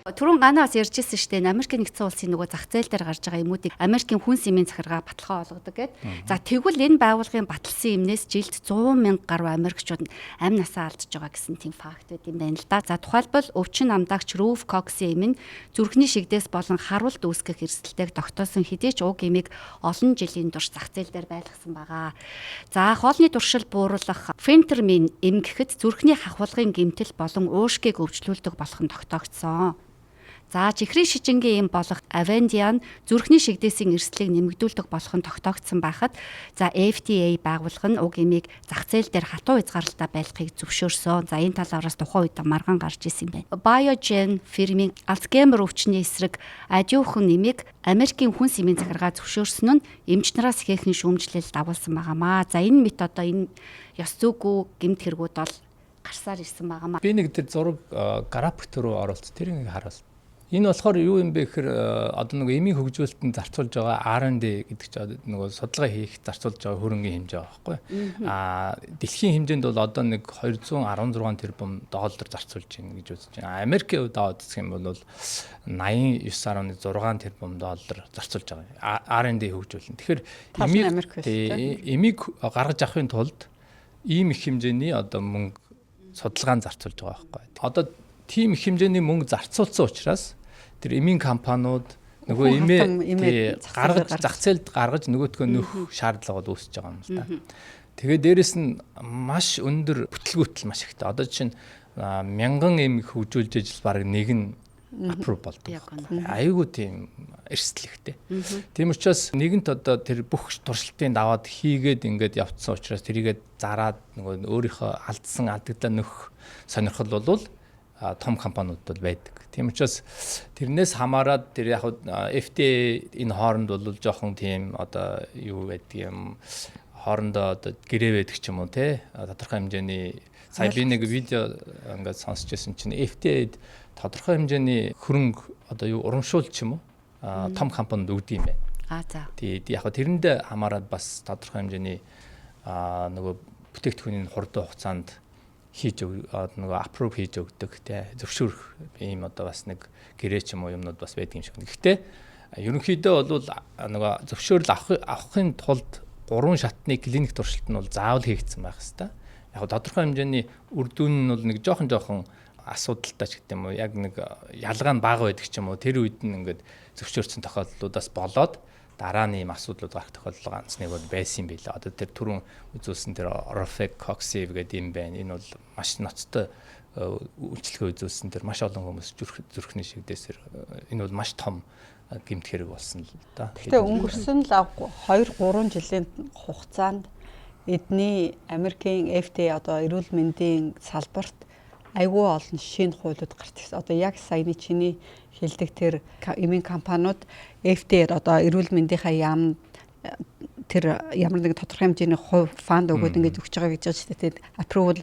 Түрүүн ганаас ярьжсэн шүү дээ. Америкийн нэгдсэн улсын нөгөө зах зээл дээр гарч байгаа юмуудыг Америкийн хүнс эмийн захиргаа баталгаа олгодог гэд. За тэгвэл энэ байгууллагын баталсан эмнээс жилд 100 мянга гаруй америкчууд амь насаа алдж байгаа гэсэн тийм факт байт юм байна л да. За тухайлбал өвчин намдаагч Рүүф Коксын эм нь зүрхний шигдээс болон харуулт үүсгэх эрсдэлтэйг тогтоосон хэдий ч уг эмийг олон жилийн турш зах зээл дээр байлгасан байгаа. За хоолны туршил бууруулах Фентермин эм гэхэд зүрхний хахвалгын гэмтэл болон уушгийг өвчлүүлдэг болох нь тогтоогдсон. За чихрийн шижингийн эм болох Авендиан зүрхний шигдээсийн эрсдлийг нэмэгдүүлдэг болох нь тогтоогдсон байхад за FDA байгууллага нь уг эмийг зах зээл дээр хатуу хязгаарлалтаа байлгахыг зөвшөөрсөн. За энэ талаараас тухайн үед марган гарч исэн юм байна. Biogen фирмийн Alzheimer өвчний эсрэг адиухан эмийг Америкийн хүнс эмийн захиргаа зөвшөөрсөн нь эмч нараас ихээхэн шүүмжлэл дагуулсан байгаамаа. За энэ мэт одоо энэ ёс зүйгүй гэмт хэрэгүүд бол гарсаар ирсэн байгаамаа. Би нэг тэр зураг график руу оруулц тэр нэг харуул. Энэ болохоор юу юм бэ гэхээр одоо нөгөө эмийн хөгжүүлэлтэнд зарцуулж байгаа R&D гэдэг чинь нөгөө судалгаа хийх зарцуулж байгаа хөрөнгийн хэмжээ байгаа байхгүй. Аа дэлхийн хэмжээнд бол одоо нэг 216 тэрбум доллар зарцуулж байна гэж үзэж байна. Америкийн хувьд аваад үзэх юм бол 89.6 тэрбум доллар зарцуулж байгаа. R&D хөгжүүлэн. Тэгэхээр эмийг гаргаж авахын тулд ийм их хэмжээний одоо мөнгө судалгаанд зарцуулж байгаа байхгүй. Одоо тийм их хэмжээний мөнгө зарцуулсан учраас тэр эмийн компаниуд нөгөө эмээ гаргаж зах зээлд гаргаж нөгөөтгөө нөх шаардлага бол үүсэж байгаа юм л да. Тэгээ дээрэс нь маш өндөр бүтлгүүтэл маш ихтэй. Одоо жишээ нь мянган эм хөгжүүлж ижил бараг нэг нь апprove болдог. Аюулгүй тийм эрсдэл ихтэй. Тийм учраас нэгэнт одоо тэр бүх туршилтын даваад хийгээд ингээд явцсан учраас тэрийгээ зараад нөгөө өөрийнхөө алдсан алдагдлаа нөх сонирхол болвол том компаниуд бол байдаг. Тийм учраас тэрнээс хамаарат тэр яг FDA энэ хооронд бол жоохон тийм одоо юу байдаг юм хоорондоо одоо гэрээ байдаг ч юм уу те тодорхой хэмжээний сая би нэг видео ингээд сонсч байсан чинь FDA-д тодорхой хэмжээний хөрөнгө одоо юу урамшуул ч юм уу том компаниуд өгдөг юм байна. Аа за. Тий яг тэрэндээ хамаарат бас тодорхой хэмжээний нөгөө бүтээгдэхүүний хурдан хугацаанд хийж нөгөө approve хийж өгдөг те зөвшөөрөх ийм одоо бас нэг гэрээ ч юм уу юмнууд бас байдаг юм шиг. Гэхдээ Ерөнхийдөө бол нөгөө зөвшөөрөл авахын тулд 3 шатны клиник туршилт нь бол заавал хийгдсэн байх хэвээр. Яг тодорхой хэмжээний үр дүн нь бол нэг жоохон асуудалтай ч гэдэг юм уу, яг нэг ялгаа нь бага байдаг ч юм уу, тэр үед нь ингээд зөвшөөрсөн тохиолдлуудаас болоод дараа нь ийм асуудлууд гарах тохиолдол ганц нэг бол байсан юм билээ. Одоо тэр түрүүн үзүүлсэн тэр Rofecoxib гэдэг юм байна. Энэ бол маш ноцтой үйлчлэгээ үзүүлсэн, тэр маш олон хүмүүс зүрхний шигдээсэр энэ бол маш том гэмт хэрэг болсон л да. Гэхдээ өнгөрсөн л 2 3 жилийн хугацаанд эдний Америкийн FDA одоо эрүүл мэндийн салбарт айгүй олон шинэ хуулиуд гарч ирсэн. Одоо яг саяны чиний хэлдэг тэр эмийн компаниуд FDA одоо эрүүл мэндийнхаа яамд тэр ямар нэгэн тодорхой хэмжээний хувь fund өгөөд ингэж өгч байгаа гэж байгаа шүү дээ. Approval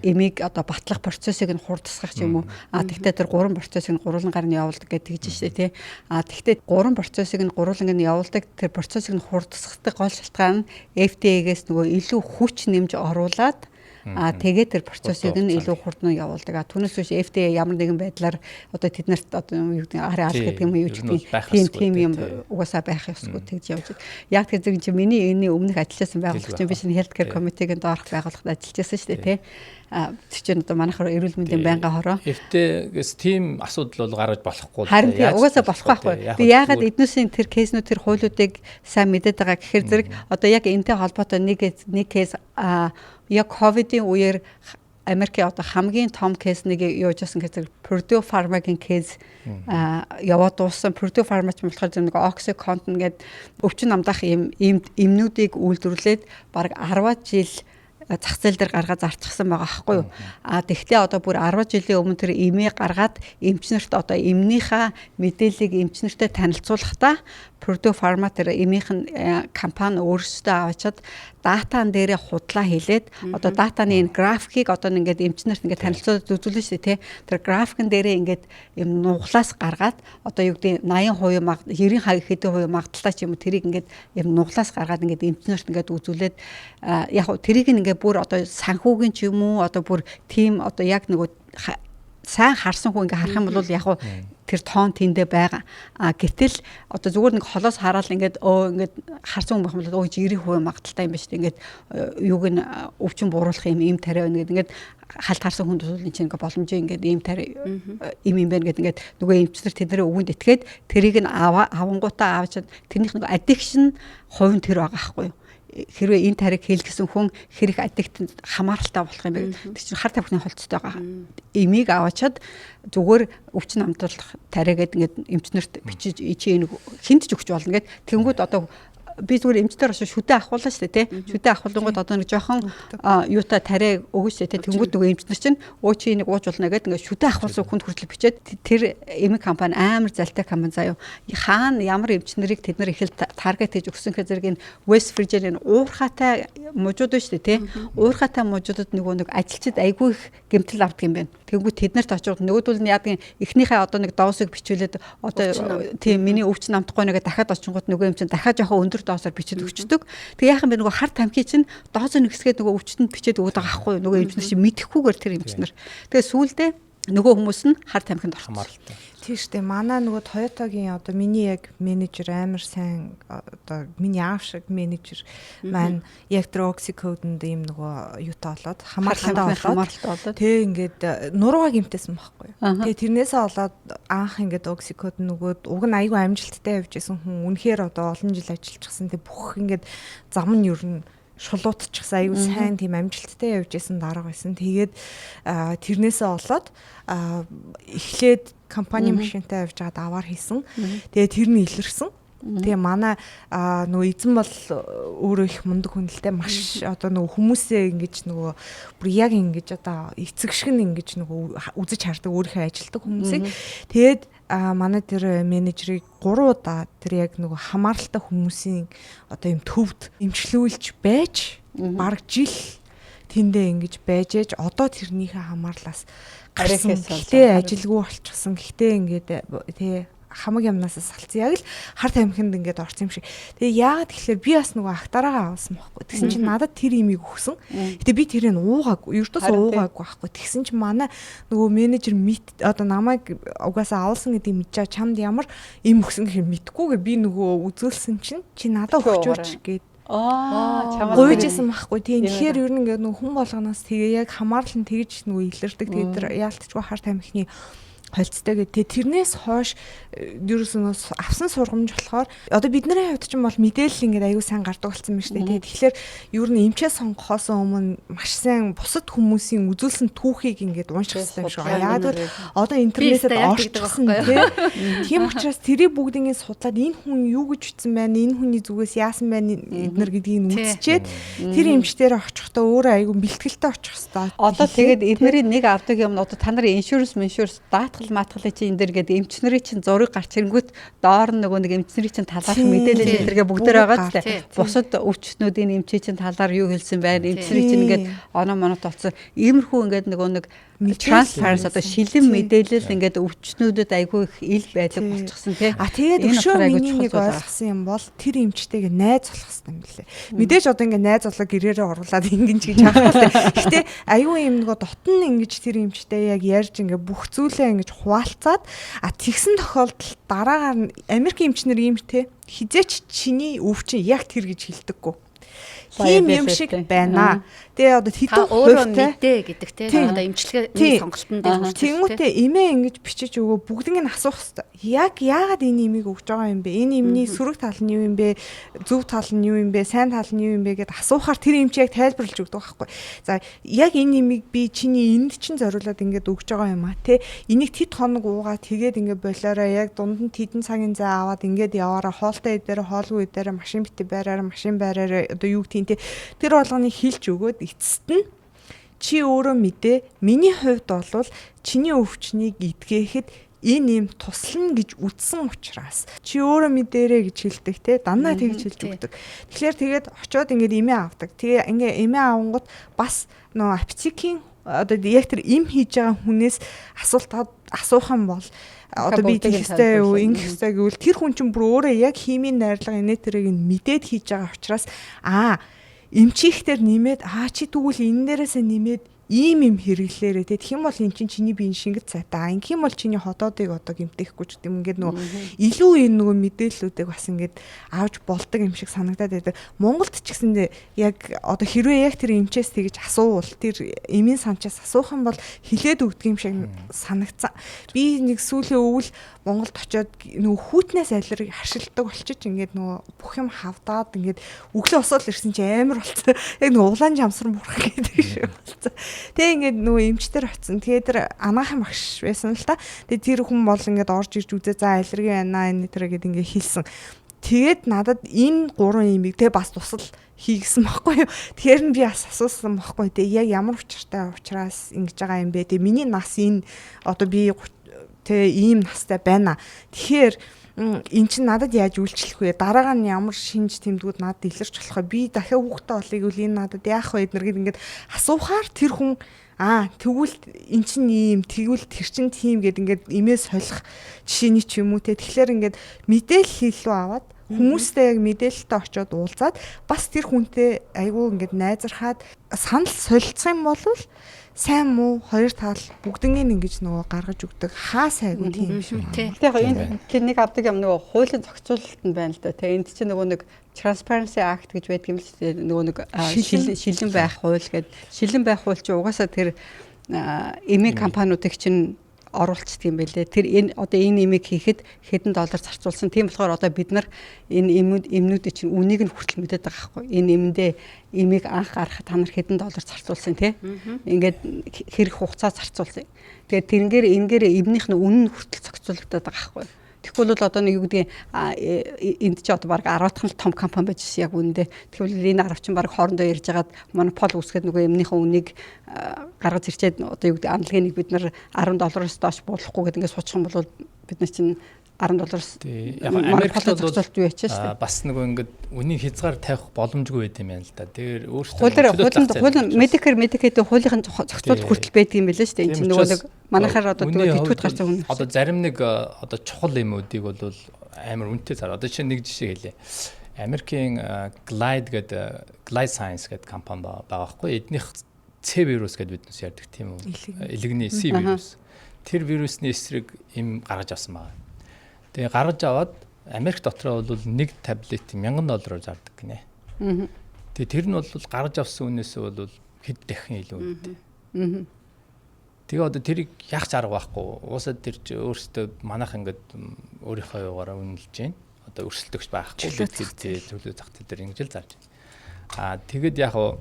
эмийг одоо батлах процессыг нь хурдсгах ч юм уу. А тэгтээ тэр гурван процессыг нь гурван нь явуулдаг гэдэг тэгж шүү дээ, тий. А тэгтээ гурван процессыг нь гурван нь явуулдаг, тэр процессыг нь хурдсгадаг гол шалтгаан нь FDA-гээс нөгөө илүү хүч нэмж оруулаад тэгээд тэр процессыг нь илүү хурдан явуулдаг. А түүнээс биш FDA ямар нэгэн байдлаар одоо тэднэрт одоо юу гэдэг арын алах гэдэг юм уу, юу гэдэг тийм юм угаасаа байх ёсгүй тэгж явж. Яг тэр зэрэг чи миний энэний өмнөх ажилласан байгууллага чинь би шинэ healthcare committee-гийн доорх байгууллагад ажиллаж байсан шүү дээ, тий. Тэр чинь одоо манайхаар эрүүл мэндийн байнгын хороо. FDA-гээс тийм асуудал бол гаргаж болохгүй. Харин тий, угаасаа болохгүй байхгүй. Би яагаад эднүсийн тэр case нүүд, тэр хуулиудыг сайн мэдээд байгаа гэхээр зэрэг одоо яг энэтэй холбоотой нэг case, яг ковидын үеэр Америкийн одоо хамгийн том case нэг юу жасан гэхээр Purdue Pharma-гийн case яваад дууссан. Purdue Pharma ч болохоор нэг OxyContin гэдэг өвчин намдаах юм эмнүүдийг үйлдвэрлээд бараг 10 жил зах зээл дээр гаргаад зарчихсан байгаа байхгүй юу. А тэгвэл одоо бүр 10 жилийн өмнө тэр эмээ гаргаад эмч нарт одоо эмнийхээ мэдээллийг эмч нартай танилцуулахдаа Purdue Pharma тэр эмийнх нь компани өөрсдөө аваачаад data н дээрээ худлаа хэлээд, одоо data ны энэ графикийг одоо ингээд эмч нарт ингээд танилцуулаад үзүүлнэ шүү дээ, тий. Тэр графикэн дээрээ ингээд юм нуглаас гаргаад одоо юу гэдэг 80% маг 90 хэдэн хувь магадлалтай ч юм уу, тэрийг ингээд юм нуглаас гаргаад ингээд эмч нарт ингээд үзүүлээд, яг тэрийг ингээд бүр одоо санхүүгийн ч юм уу, одоо бүр тийм одоо яг нөгөө сайн харсан хүн ингээ харах юм бол яг тэр тоон тэндээ байгаа. А гэтэл одоо зүгээр нэг холоос хараад ингээд өө ингээд харсан хүн байх юм бол өө 90% магадлалтай юм ба шүү дээ. Ингээд юуг нь өвчин бууруулах юм ийм тариа байна гэдэг ингээд халт харсан хүн тусвал энэ чинь ингээд боломжийн ингээд ийм тариа им юм байна гэдэг ингээд нөгөө эмчнэр тэдний өгөнд итгээд тэрийг нь авангуудаа авч тэрнийх нөгөө addiction хувь нь тэр байгаа байхгүй юу? Хэрвээ энэ тариаг хийлгэсэн хүн хэрэг addict хамааралтай болох юм бэ? Тэр чинь хар тамхины холцтой байгаа. Эмийг аваачаад зүгээр өвчин намтруулах тариагээд ингээд эмчнэрт бичиж чи энэ хүнд ч өгч болно гэд. Тэнгүүд одоо би зүгээр эмчтэр очиж шүдэ авахулаа шүү дээ, тий. Шүдэ авахулангууд одоо нэг жоохон юутай тариа өгнө шүү дээ, тий. Тэнгүүд нөгөө эмчнэр чинь өө чи энийг ууж болно гэдээ ингээд шүдэ авахулсан хүнд хүртэл бичээд. Тэр эмэг компани амар залтай компани заяа. Хаана ямар эмчнэрийг тэд нар ихэл target хийж өгсөн гэхээр зэрэг энэ West Virginia энэ уурхаатай мужууд шүү дээ, тий. Уурхаатай мужуудад нөгөө нэг ажилчид айгүй их гэмтэл авдаг юм байна. Тэнгүүд тэд нарт очиод нөгөөдөл нь яадаг, эхнийхээ одоо нэг dose ыг бичүүлээд одоо тийм миний өвчин намтахгүй нэгэ дахиад очингууд нөгөө юм чинь дахиад жоохон өндөр dose оор бичээд өгчдөг. Тэг яахан бэ, нөгөө хар тамхи чинь dose нэгсгээд нөгөө өвчтөнд бичээд өгöd байгаа байхгүй юу? Нөгөө эмчнэр чинь мэдэхгүйгээр тэр эмчнэр. Тэгээ сүүлдээ нөгөө хүмүүс нь хар тамхинд орсон. Хамааралтай. Тийм шүү дээ. Манай нөгөө Toyota-гийн одоо миний яг менежер, амар сайн одоо миний аав шиг менежер маань яг тэр oxycodone ийм нөгөө юутай болоод, хамааралтай болоод хамааралтай болоод тэгээ ингээд нурууга гимтээсэн байхгүй юу. Тэгээ тэрнээсээ болоод анх ингээд oxycodone нөгөөд уг нь айгүй амжилттай явж исэн хүн, үнэхээр одоо олон жил ажиллчихсан. Тэгээ бүх ингээд зам нь ер нь шулуутчихсан, аюу сайн тийм амжилттай явж исэн дарга байсан. Тэгээд тэрнээсээ болоод эхлээд компани машинтай явж байгаад аваар хийсэн. Тэгээд тэр нь илэрсэн. Тэгээ манай нөгөө эзэн бол өөрөө их мундаг хүн л дээ, маш одоо нөгөө хүмүүсээ ингэж нөгөө бүр яг ингэж одоо эцэг шиг нь ингэж нөгөө үзэж хардаг өөрийнхөө ажилтдаг хүмүүсийг. Тэгээд манай тэр менежерийг 3 удаа тэр яг нөгөө хамааралтай хүмүүсийн одоо юм төвд эмчлүүлж байж бараг жил тэндээ ингэж байж ээж одоо тэрнийхээ хамаарлаас гарсан. Гэхдээ ажилгүй болчихсон. Гэхдээ ингээд тий Хамаг юмнаас салцсан. Яг л хар тамхинд ингээд орсон юм шиг. Тэгээ яагаад тэгэхээр би бас нөгөө актараагаа авсан байхгүй. Тэгсэн чинь надад тэр имийг өгсөн. Гэтэ би тэрийг уугаагүй. Ердөөс уугаагүй байхгүй. Тэгсэн чинь манай нөгөө менежер мэд одоо намайг угаасаа авуулсан гэдгийг мэдчаа, чамд ямар им өгсөн гэхээр мэдхгүйгээ би нөгөө үзүүлсэн чинь чи надад өгчөөч гээд Аа, чамаас гуйжсэн байхгүй. Тийм, тэгэхээр ер нь ингээд нөгөө хүн болгоноос тэгээ яг хамаарлан тэгж нөгөө илэрдэг. Тэгээд тэр яалтчгүй хар тамхины холцтой гэх. Тэгээ тэрнээс хойш ерөөс нь авсан сургамж болохоор одоо бидний хувьд ч юм бол мэдээлэл ингээд аюу сайн гардаг болсон юм шүү дээ. Тэгэхээр ер нь эмчээ сонгохоос өмнө маш сайн бусад хүмүүсийн үзүүлсэн түүхийг ингээд унших хэрэгтэй юм шиг. Яг л одоо интернетэд орчихсон тий. Тийм учраас тэрийг бүгднийг судлаад энэ хүн юу гэж бичсэн байна, энэ хүний зүгээс яасан байна эднэр гэдгийг үзчихэд тэр эмчтэр очихдоо өөрөө аюу бэлтгэлтэй очих хэрэгтэй. Одоо тэгээд эднэрийн нэг авдаг юм одоо та нарын иншүранс иншүранс даатгал маатгалыг чи энэ дэр гээд эмчнэрийн чинь зураг гарч ирэнгүүт доор нь нөгөө нэг эмчнэрийн чинь талаарх мэдээлэл энэ дэргээ бүгдээр байгаа ч тийм. Бусад өвчтнүүдийн эмчийн чинь талаар юу хэлсэн байна, эмчнэрийн чинь ингээд оноо монот болсон. Иймэрхүү ингээд нөгөө нэг transparency одоо шилэн мэдээлэл ингээд өвчтнүүдэд айгүй их ил байдаг болчихсон тий. А тэгээд өшөө миний нэг ойлгосон юм бол тэр эмчтэйгээ найз болох хэрэгтэй юм билээ. Мэдээж одоо ингээд найз болоо гэрээрээ оруулаад ингэн ч гэж харахгүй. Гэхдээ аюу юм нөгөө дотн ингэж тэр эмчтэй яг ярьж ингээд бүх зүйлээ ингэж хуваалцаад а тэгсэн тохиолдолд дараагаар нь Америкийн эмчнэр ийм те хизээч чиний өвчин яг тэр гэж хэлдэггүй. Тийм юм шиг байна. Тэгээ одоо хэдэн өөрөө мэдээ гэдэг те одоо эмчилгээний сонголтын дээр хүртэл тэнгуүтээ эмээ ингэж бичиж өгөө бүгднийг нь асуух хэрэгтэй. Яг яагаад энэ эмийг өгж байгаа юм бэ? Энэ эмний сөрөг тал нь юу юм бэ? Зөв тал нь юу юм бэ? Сайн тал нь юу юм бэ гэд асуухаар тэр эмч яг тайлбарлаж өгдөг байхгүй. За яг энэ эмийг би чиний энд чинь зориулаад ингэж өгж байгаа юм а те. Энийг тэд хоног уугаа тэгээд ингэ болоорой яг дунд нь тэдэн цагийн зай аваад ингээд яваараа хоолтой идээрээ хоолгүй идээрээ машин бити байраараа машин байраараа одоо юу гэдгийг те. Тэр болгоныг хилж өгөөд эцэст нь чи өөрөө мэдээ, миний хувьд бол чиний өвчнийг эдгээхэд энэ юм туслана гэж үтсэн учраас чи өөрөө мэдэрээ гэж хэлдэг те, дандаа тэгж хэлж өгдөг. Тэгэхээр тэгээд очиод ингээд эмээ авдаг. Тэгээ ингээ эмээ авангууд бас нөө аптекийн одоо яг тэр эм хийж байгаа хүнээс асуулт асуух юм бол одоо би тэгэх ёстой юу, ингэх ёстой гэвэл тэр хүн чинь бүр өөрөө яг химийн найрлага инээ тэрийг нь мэдээд хийж байгаа учраас аа эмчийхтэр нэмээд аа чи тэгвэл энэ дээрээсээ нэмээд ийм юм хэрэглээрээ те, тэгэх юм бол эн чинь чиний биеийн шингэц сайтай, ингэх юм бол чиний ходоодыг одоо гэмтэхгүй ч гэдэм ингээд нөгөө илүү энэ нөгөө мэдээллүүдийг бас ингээд авч болдог юм шиг санагдаад байдаг. Монголд ч гэсэндээ яг одоо хэрвээ яг тэр эмчээс тэгж асуувал тэр эмийн санчаас асуух юм бол хилээд өгдөг юм шиг санагдсан. Би нэг сүүлийн өвөл Монголд очиод нөгөө хүүтнээс аллерги харшилдаг болчих ингээд нөгөө бүх юм хавдаад ингээд өглөө босоод ирсэн чи амар болцсон. Яг нөгөө улаан жамсран бурах гэдэг шиг болцсон. Тэгээ ингээд нөгөө эмчтэр очсон. Тэгээ тэр анаахын багш байсан л та. Тэгээ тэр хүн бол ингээд орж ирж үзээ за аллерги байна энэ тэр гэд ингээд хэлсэн. Тэгээд надад энэ гурван имийг те бас тусал хийгсэн байхгүй юу. Тэгэхээр нь би бас асуусан байхгүй те, яг ямар учиртай учраас ингэж байгаа юм бэ те. Миний нас энэ одоо би тэ ийм настай байна. Тэгэхээр эн чинь надад яаж үйлчлэх вэ? Дараагаа нь ямар шинж тэмдгүүд надад илэрч болох вэ? Би дахиад хүүхдээ олъё гэвэл энэ надад яах вэ? Эднэр гээд ингээд асуухаар тэр хүн аа тэгвэл эн чинь ийм, тэгвэл тэр чинь тийм гэд ингээд эмээ солих жишээний ч юм уу те. Тэгэхээр ингээд мэдээлэл илүү аваад хүмүүстэй яг мэдээлэлтэй очиод уулзаад бас тэр хүнтэй айгүй ингээд найзархаад санал солилцох юм бол сайн муу хоёр тал бүгднийг ингэж нөгөө гаргаж өгдөг хаа сайгүй тийм биш үү. Гэтэ яг энэ тэр нэг авдаг юм нөгөө хуулийн зохицуулалт нь байна л да. Тэ энд чинь нөгөө нэг Transparency Act гэж байдаг юм л нөгөө нэг шилэн байх хууль гэдэг. Шилэн байх хууль чинь угаасаа тэр эмийн компаниудыг чинь оруулцдаг юм байлээ. Тэр энэ одоо энэ эмийг хийхэд хэдэн доллар зарцуулсан. Тийм болохоор одоо бид нар энэ эмнүүдийн чинь үнийг нь хүртэл мэдээд байгаа байхгүй. Энэ эмэндээ эмийг анх гаргахад та нар хэдэн доллар зарцуулсан тий. Ингээд хэрэг хугацаа зарцуулсан. Тэгээд тэрнгээр энгээр эмнийх нь үнэ нь хүртэл зохицуулагдаад байгаа байхгүй. Тэгэхгүй бол одоо нэг юу гэдгийг энд чи одоо баг 10-хан л том компани байж шээ яг үүндээ. Тэгвэл энэ 10 чинь баг хоорондоо ярьж хагаад монопол үүсгээд нөгөө эмнийхэн үнийг гаргаж ирчээд одоо юу гэдэг амлагийг бид нар 10 доллароос доош буулгахгүй гэдэг ингээд суучих юм бол бид нар чинь 10 доллараас Яг Америкт бол зохицуулт юу ячаа шүү дээ. Бас нөгөө ингээд үнийг хязгаар тавих боломжгүй байт юм байна л да. Тэгэхээр өөрсдөө хуулиар хуулийн Medicare Medicaid-ийн хуулийнхын зохицуулт хүртэл байдаг юм билээ шүү дээ. Энэ чинь нөгөө нэг манайхаар одоо тэтгэвд гарсан хүн. Одоо зарим нэг одоо чухал юмуудыг бол амар үнэтэй зар. Одоо чинь нэг жишээ хэлье. Америкийн Glide гэдэг Glide Science гэдэг компани байгаа байхгүй. Эднийх C вирус гэдээ бид нүс ярьдаг тийм үү? Элэгний C вирус. Тэр вирусны эсрэг им гаргаж авсан байгаа. Тэгээ гаргаж аваад Америк дотроо бол нэг таблет $1000 зардаг гинэ. Тэгээ тэр нь бол гаргаж авсан үнээс бол хэд дахин илүү үнэтэй. Тэгээ одоо тэрийг яах ч арга байхгүй. Уусаад тэр чи өөртөө манайх ингээд өөрийнхөө юугаараа үнэлж байна. Одоо өрсөлдөгч байхгүй. Бид төлөө зах зээл дээр ингэж л зарж байна. Аа тэгэд яг уу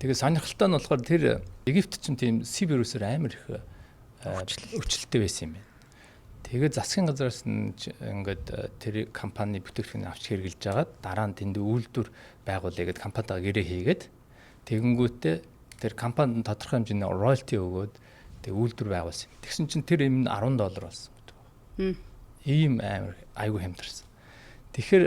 тэгээ сонирхолтой нь болохоор тэр Египт чинь тийм Си вирусээр амар их өвчлөлттэй байсан юм байна. Тэгээд засгийн газраас нь ингээд тэр компани бүтээгдэхүүнийг авч хэрэглэж жагаад дараа нь тэнд үйлдвэр байгуулъя гэдээ компанитайгаа гэрээ хийгээд тэгэнгүүтээ тэр компанид тодорхой хэмжээний роялти өгөөд тэг үйлдвэр байгуулсан. Тэгсэн чинь тэр юм нь $10 болсон гэдэг. Ийм амар айгүй хямдарсан. Тэгэхээр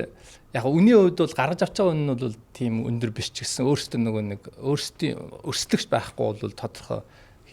яг үнийн хувьд бол гаргаж авч байгаа үнэ нь бол тийм өндөр биш ч гэсэн өөрсдөө нөгөө нэг өөрсдийн өрсөлдөгч байхгүй бол тодорхой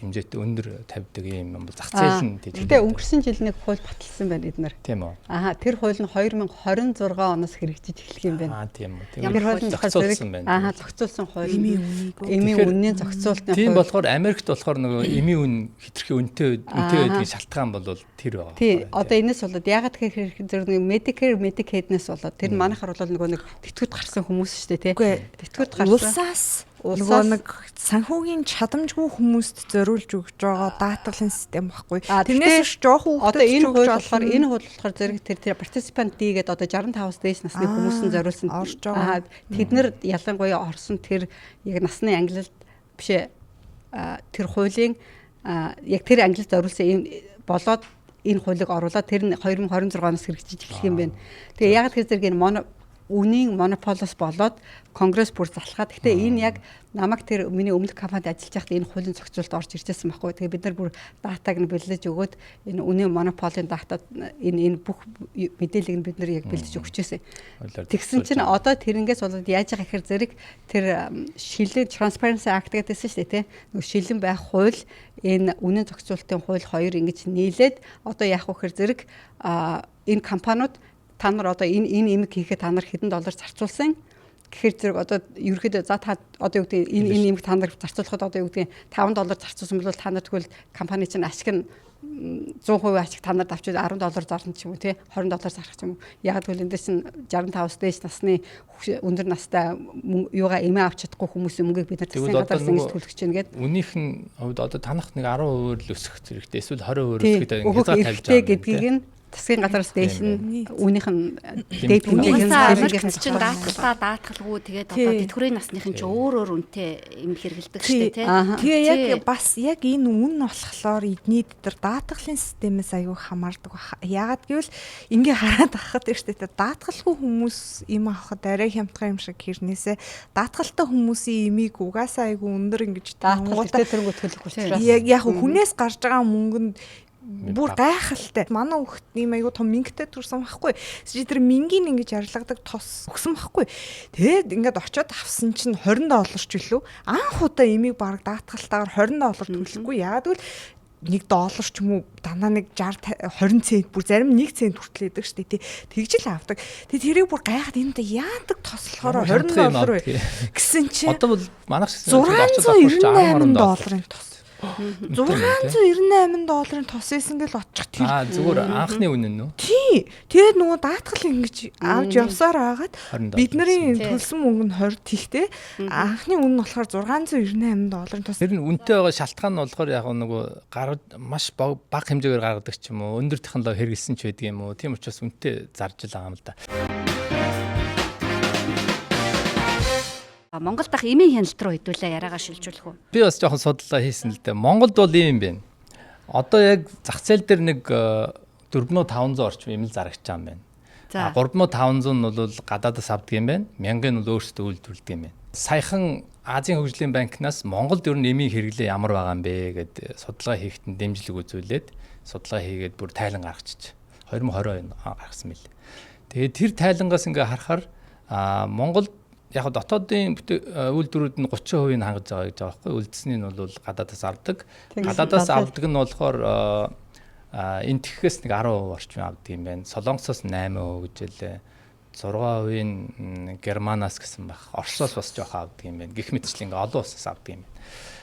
хэмжээтэй өндөр тавьдаг юм бол зах зээл нь тийм. Гэтэ өнгөрсөн жил нэг хууль баталсан байна эднэр. Тийм үү. Аа тэр хууль нь 2026 оноос хэрэгжиж эхлэх юм байна. Аа тийм үү. Тэр хууль нь зохицуулсан байна. Аа зохицуулсан хууль. Эмийн үнийн зохицуултын хууль. Тийм болохоор Америкт болохоор нөгөө эмийн үн хэтэрхий үнэтэй байдгийн шалтгаан бол тэр байгаа. Тийм. Одоо энэс болоод ягаад гэхээр зэрэг нэг Medicare Medicaid-нээс болоод тэр манайхаар бол нөгөө нэг тэтгэвд гарсан хүмүүс шүү дээ тий. Тэтгэвд гарсан. Улсаас нөгөө нэг санхүүгийн чадамжгүй хүмүүст зориулж өгж байгаа даатгалын систем баггүй. Тэрнээс биш жоохон хүүхдүүд одоо энэ хууль болохоор энэ хууль болохоор зэрэг тэр participant D гэдэг одоо 65-аас дээш насны хүмүүс нь зориулсан. Аа тэд нар ялангуяа орсон тэр яг насны ангилалд биш тэр хуулийн яг тэр ангилалд зориулсан юм болоод энэ хуулийг оруулаад тэр нь 2026 оноос хэрэгжиж эхлэх юм байна. Тэгээ яг тэр зэрэг энэ үнийн монополоос болоод конгресс бүр залхаад. Гэтэ энэ яг намайг тэр миний өмнөх компанид ажиллаж байхдаа энэ хуулийн зохицуулалт орж иржсэн байхгүй. Тэгээ бид нар бүр датаг нь бэлдэж өгөөд энэ үнийн монополын дата энэ бүх мэдээллийг нь бид нар яг бэлдэж өгчээсэн. Тэгсэн чинь одоо тэрнгээс болоод яаж байгаа гэхээр зэрэг тэр шилэн Transparency Act гэдээсэн шүү дээ тий. Нөгөө шилэн байх хууль энэ үнийн зохицуулалтын хууль хоёр ингэж нийлээд одоо яах вэ гэхээр зэрэг энэ компаниуд та нар одоо энэ эмэг хийхэд та нар хэдэн доллар зарцуулсан гэхээр зэрэг одоо ерөөхдөө за та одоо юу гэдэг энэ эмэг та нар зарцуулахад одоо юу гэдэг $5 зарцуулсан бол та нар тэгвэл компани чинь ашиг нь 100% ашиг та нарт авчид $10 зарна ч юм уу тий $20 зарах ч юм уу. Яг тэгвэл эндээс чинь 65-аас дээш насны өндөр настай юугаа эмээ авч чадахгүй хүмүүсийн мөнгийг бид нар засгийн газраас ингэж төлөх чинь гээд. Үнийх нь хувьд одоо танах нэг 10% л өсөх зэрэгтэй эсвэл 20% өсөхэд хязгаар тавьж байгаа гэдгийг нь засгийн газраас дээш нь үүнийх нь дээд хэмжээг нь Америкт чинь даатгалаа даатгалгүй тэгээд одоо тэтгэврийн насныхын чинь өөр өөр үнэтэй юм хэрэгэлдэг шүү дээ тий. Тэгээ яг бас яг энэ үн болохоор эдний дээр даатгалын системээс аюу хамаардаг баха. Яагаад гэвэл ингээ хараад ахад шүү дээ. Даатгалгүй хүмүүс им авахад арай хямдхан юм шиг хэрнээсээ даатгалтай хүмүүсийн имийг угаасаа аюу өндөр ингэж даатгалтай тэрнгүү төлөх учраас яг хүнээс гарч байгаа мөнгөнд бүр гайхалтай. Манай хүүхд ийм айгу том мингтэй төрсэн байхгүй. Чи тэр мингийн ингэж ярлагдаг тос өгсөн байхгүй. Тэгээд ингээд очиод авсан чинь $20 ч үлээ. Анх удаа имийг бараг даатгалтаагаар $20 төлөхгүй. Яагаад гэвэл $1 ч юм уу дандаа нэг 60 20 цент бүр зарим 1 цент хүртэл идэг штэ тий. Тэгж л авдаг. Тэгээ тэрийг бүр гайхаад энэ удаа яадаг тослохоор $20 вэ гэсэн чинь одоо бол манайх $698 долларын тос. $698 долларын тос исэн гэл очих тэр. Аа зүгээр анхны үнэ нь үү? Тий. Тэгээд нөгөө даатгал ингэж авч явсаар байгаад бидний төлсөн мөнгө нь 20 тийхтэй. Анхны үнэ нь болохоор $698 долларын тос. Тэр нь үнэтэй байгаа шалтгаан нь болохоор яг нөгөө маш бага хэмжээгээр гаргадаг ч юм уу, өндөр технологи хэрэгэлсэн ч байдаг юм уу. Тийм учраас үнэтэй зарж л байгаа юм л да. Монгол дахь эмийн хяналт руу хэдүүлээ яриагаа шилжүүлэх үү? Би бас жоохон судлаа хийсэн л дээ. Монголд бол ийм юм байна. Одоо яг зах зээл дээр нэг 4500 орчим эм л зарагч байгаа юм байна. 3500 нь бол гадаадас авдаг юм байна. 1000 нь бол өөрсдөө үйлдвэрлэдэг юм байна. Саяхан Азийн хөгжлийн банкнаас Монголд ер нь эмийн хэрэглээ ямар байгаа юм бэ гэд судалгаа хийхэд нь дэмжлэг үзүүлээд судалгаа хийгээд бүр тайлан гаргачих. 2022 гаргасан мэл. Тэгээд тэр тайлангаас ингээ харахаар Монголд яг дотоодын үйлдвэрүүд нь 30% нь хангаж байгаа гэж байгаа байхгүй. Үлдсэний нь бол гадаадаас авдаг. Гадаадаас авдаг нь болохоор Энэтхэгээс нэг 10% орчим авдаг юм байна. Солонгосоос 8% гэж хэлээ. 6% нь Германаас гэсэн баг. Оросоос бас жоох авдаг юм байна. Гэх мэтчлэн ингээ олон улсаас авдаг юм байна.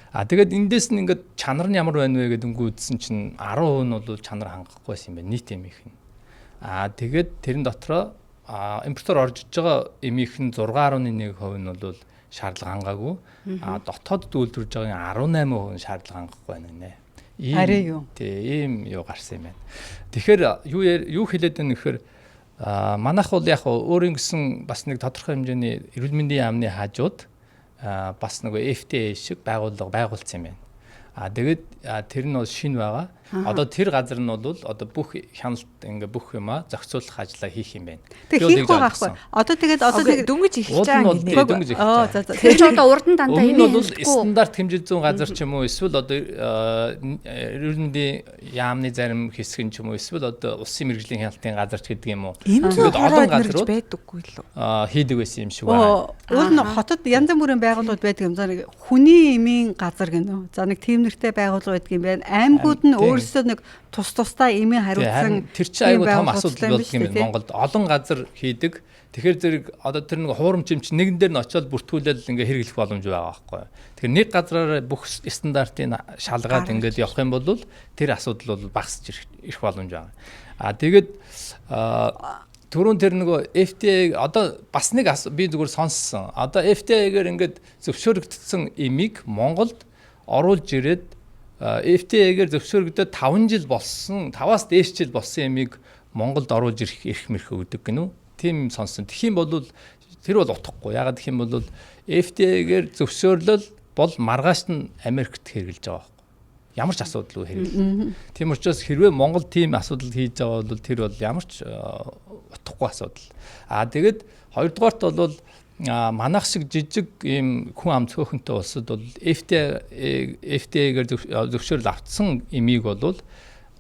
А тэгээд эндээс нь ингээд чанар нь ямар байна вэ гэдэг өнгө үзсэн чинь 10% нь бол чанар хангахгүй байсан юм байна. Нийт эмийнх нь. А тэгээд тэрэн дотроо импортоор орж иж байгаа эмийнх нь 6.1% нь бол шаардлага хангаагүй. А дотоодд үйлдвэрлэж байгаагийн 18% нь шаардлага хангахгүй байна гинэ. Арай юу? Тий, ийм юу гарсан юм байна. Тэгэхээр юу хэлээд байна гэхээр манайх бол яг өөрийн гэсэн бас нэг тодорхой хэмжээний эрүүл мэндийн яамны хажууд бас нөгөө FDA шиг байгууллага байгуулсан юм байна. А тэгээд тэр нь бол шинэ байгаа. Одоо тэр газар нь бол одоо бүх хяналт ингээ бүх юмаа зохицуулах ажлаа хийх юм байна. Тэг хийх байгаа байхгүй. Одоо тэгээд одоо тэг дөнгөж эхэлж байгаа юм. Дөнгөж эхэлж байгаа. Тэр чи одоо урд нь дандаа энэ бол стандарт хэмжил зүүн газар ч юм уу эсвэл одоо эрүүл мэндийн яамны зарим хэсэг нь ч юм уу эсвэл одоо улсын мэргэжлийн хяналтын газар ч гэдэг юм уу. Тэгээд олон газрууд байдаггүй лүү. Хийдэг байсан юм шиг байна. Уул нь хотод янз бүрийн байгууллагууд байдаг юм. За нэг хүний эмийн газар гэнэ. За нэг тийм нэртэй байгууллага байдаг юм байна. Аймагуд нь өөрсдөө нэг тус тусдаа эмийн хариуцсан тэр чинь айгүй том асуудал болдог юм байна. Монголд олон газар хийдэг. Тэгэхээр зэрэг одоо тэр нэг хуурамч юм чинь нэгэн дээр нь очиод бүртгүүлэл ингээ хэрэглэх боломж байгаа байхгүй. Тэгэхээр нэг газраараа бүх стандартыг шалгаад ингээд явах юм бол тэр асуудал бол багасч ирэх боломж байгаа. А тэгээд түрүүн тэр нөгөө FDA одоо бас нэг би зүгээр сонссон. Одоо FDA-гээр ингээд зөвшөөрөгдсөн эмийг Монголд оруулж ирээд FDA-гээр зөвшөөрөгдөд 5 жил болсон, 5-аас дээш жил болсон эмийг Монголд оруулж ирэх эрх мэрх өгдөг гинүү. Тийм сонссон. Тэгэх юм бол тэр бол утгагүй. Ягаад гэх юм бол FDA-гээр зөвшөөрлөл бол маргааш нь Америкт хэрэглэж байгаа байхгүй. Ямар ч асуудалгүй хэрэглэнэ. Тийм учраас хэрвээ Монгол тийм асуудал хийж байгаа бол тэр бол ямар ч утгагүй асуудал. Аа тэгээд хоёрдугаарт бол манайх шиг жижиг ийм хүн ам цөөхөнтэй улсад бол FDA-гээр зөвшөөрөл авцсан эмийг бол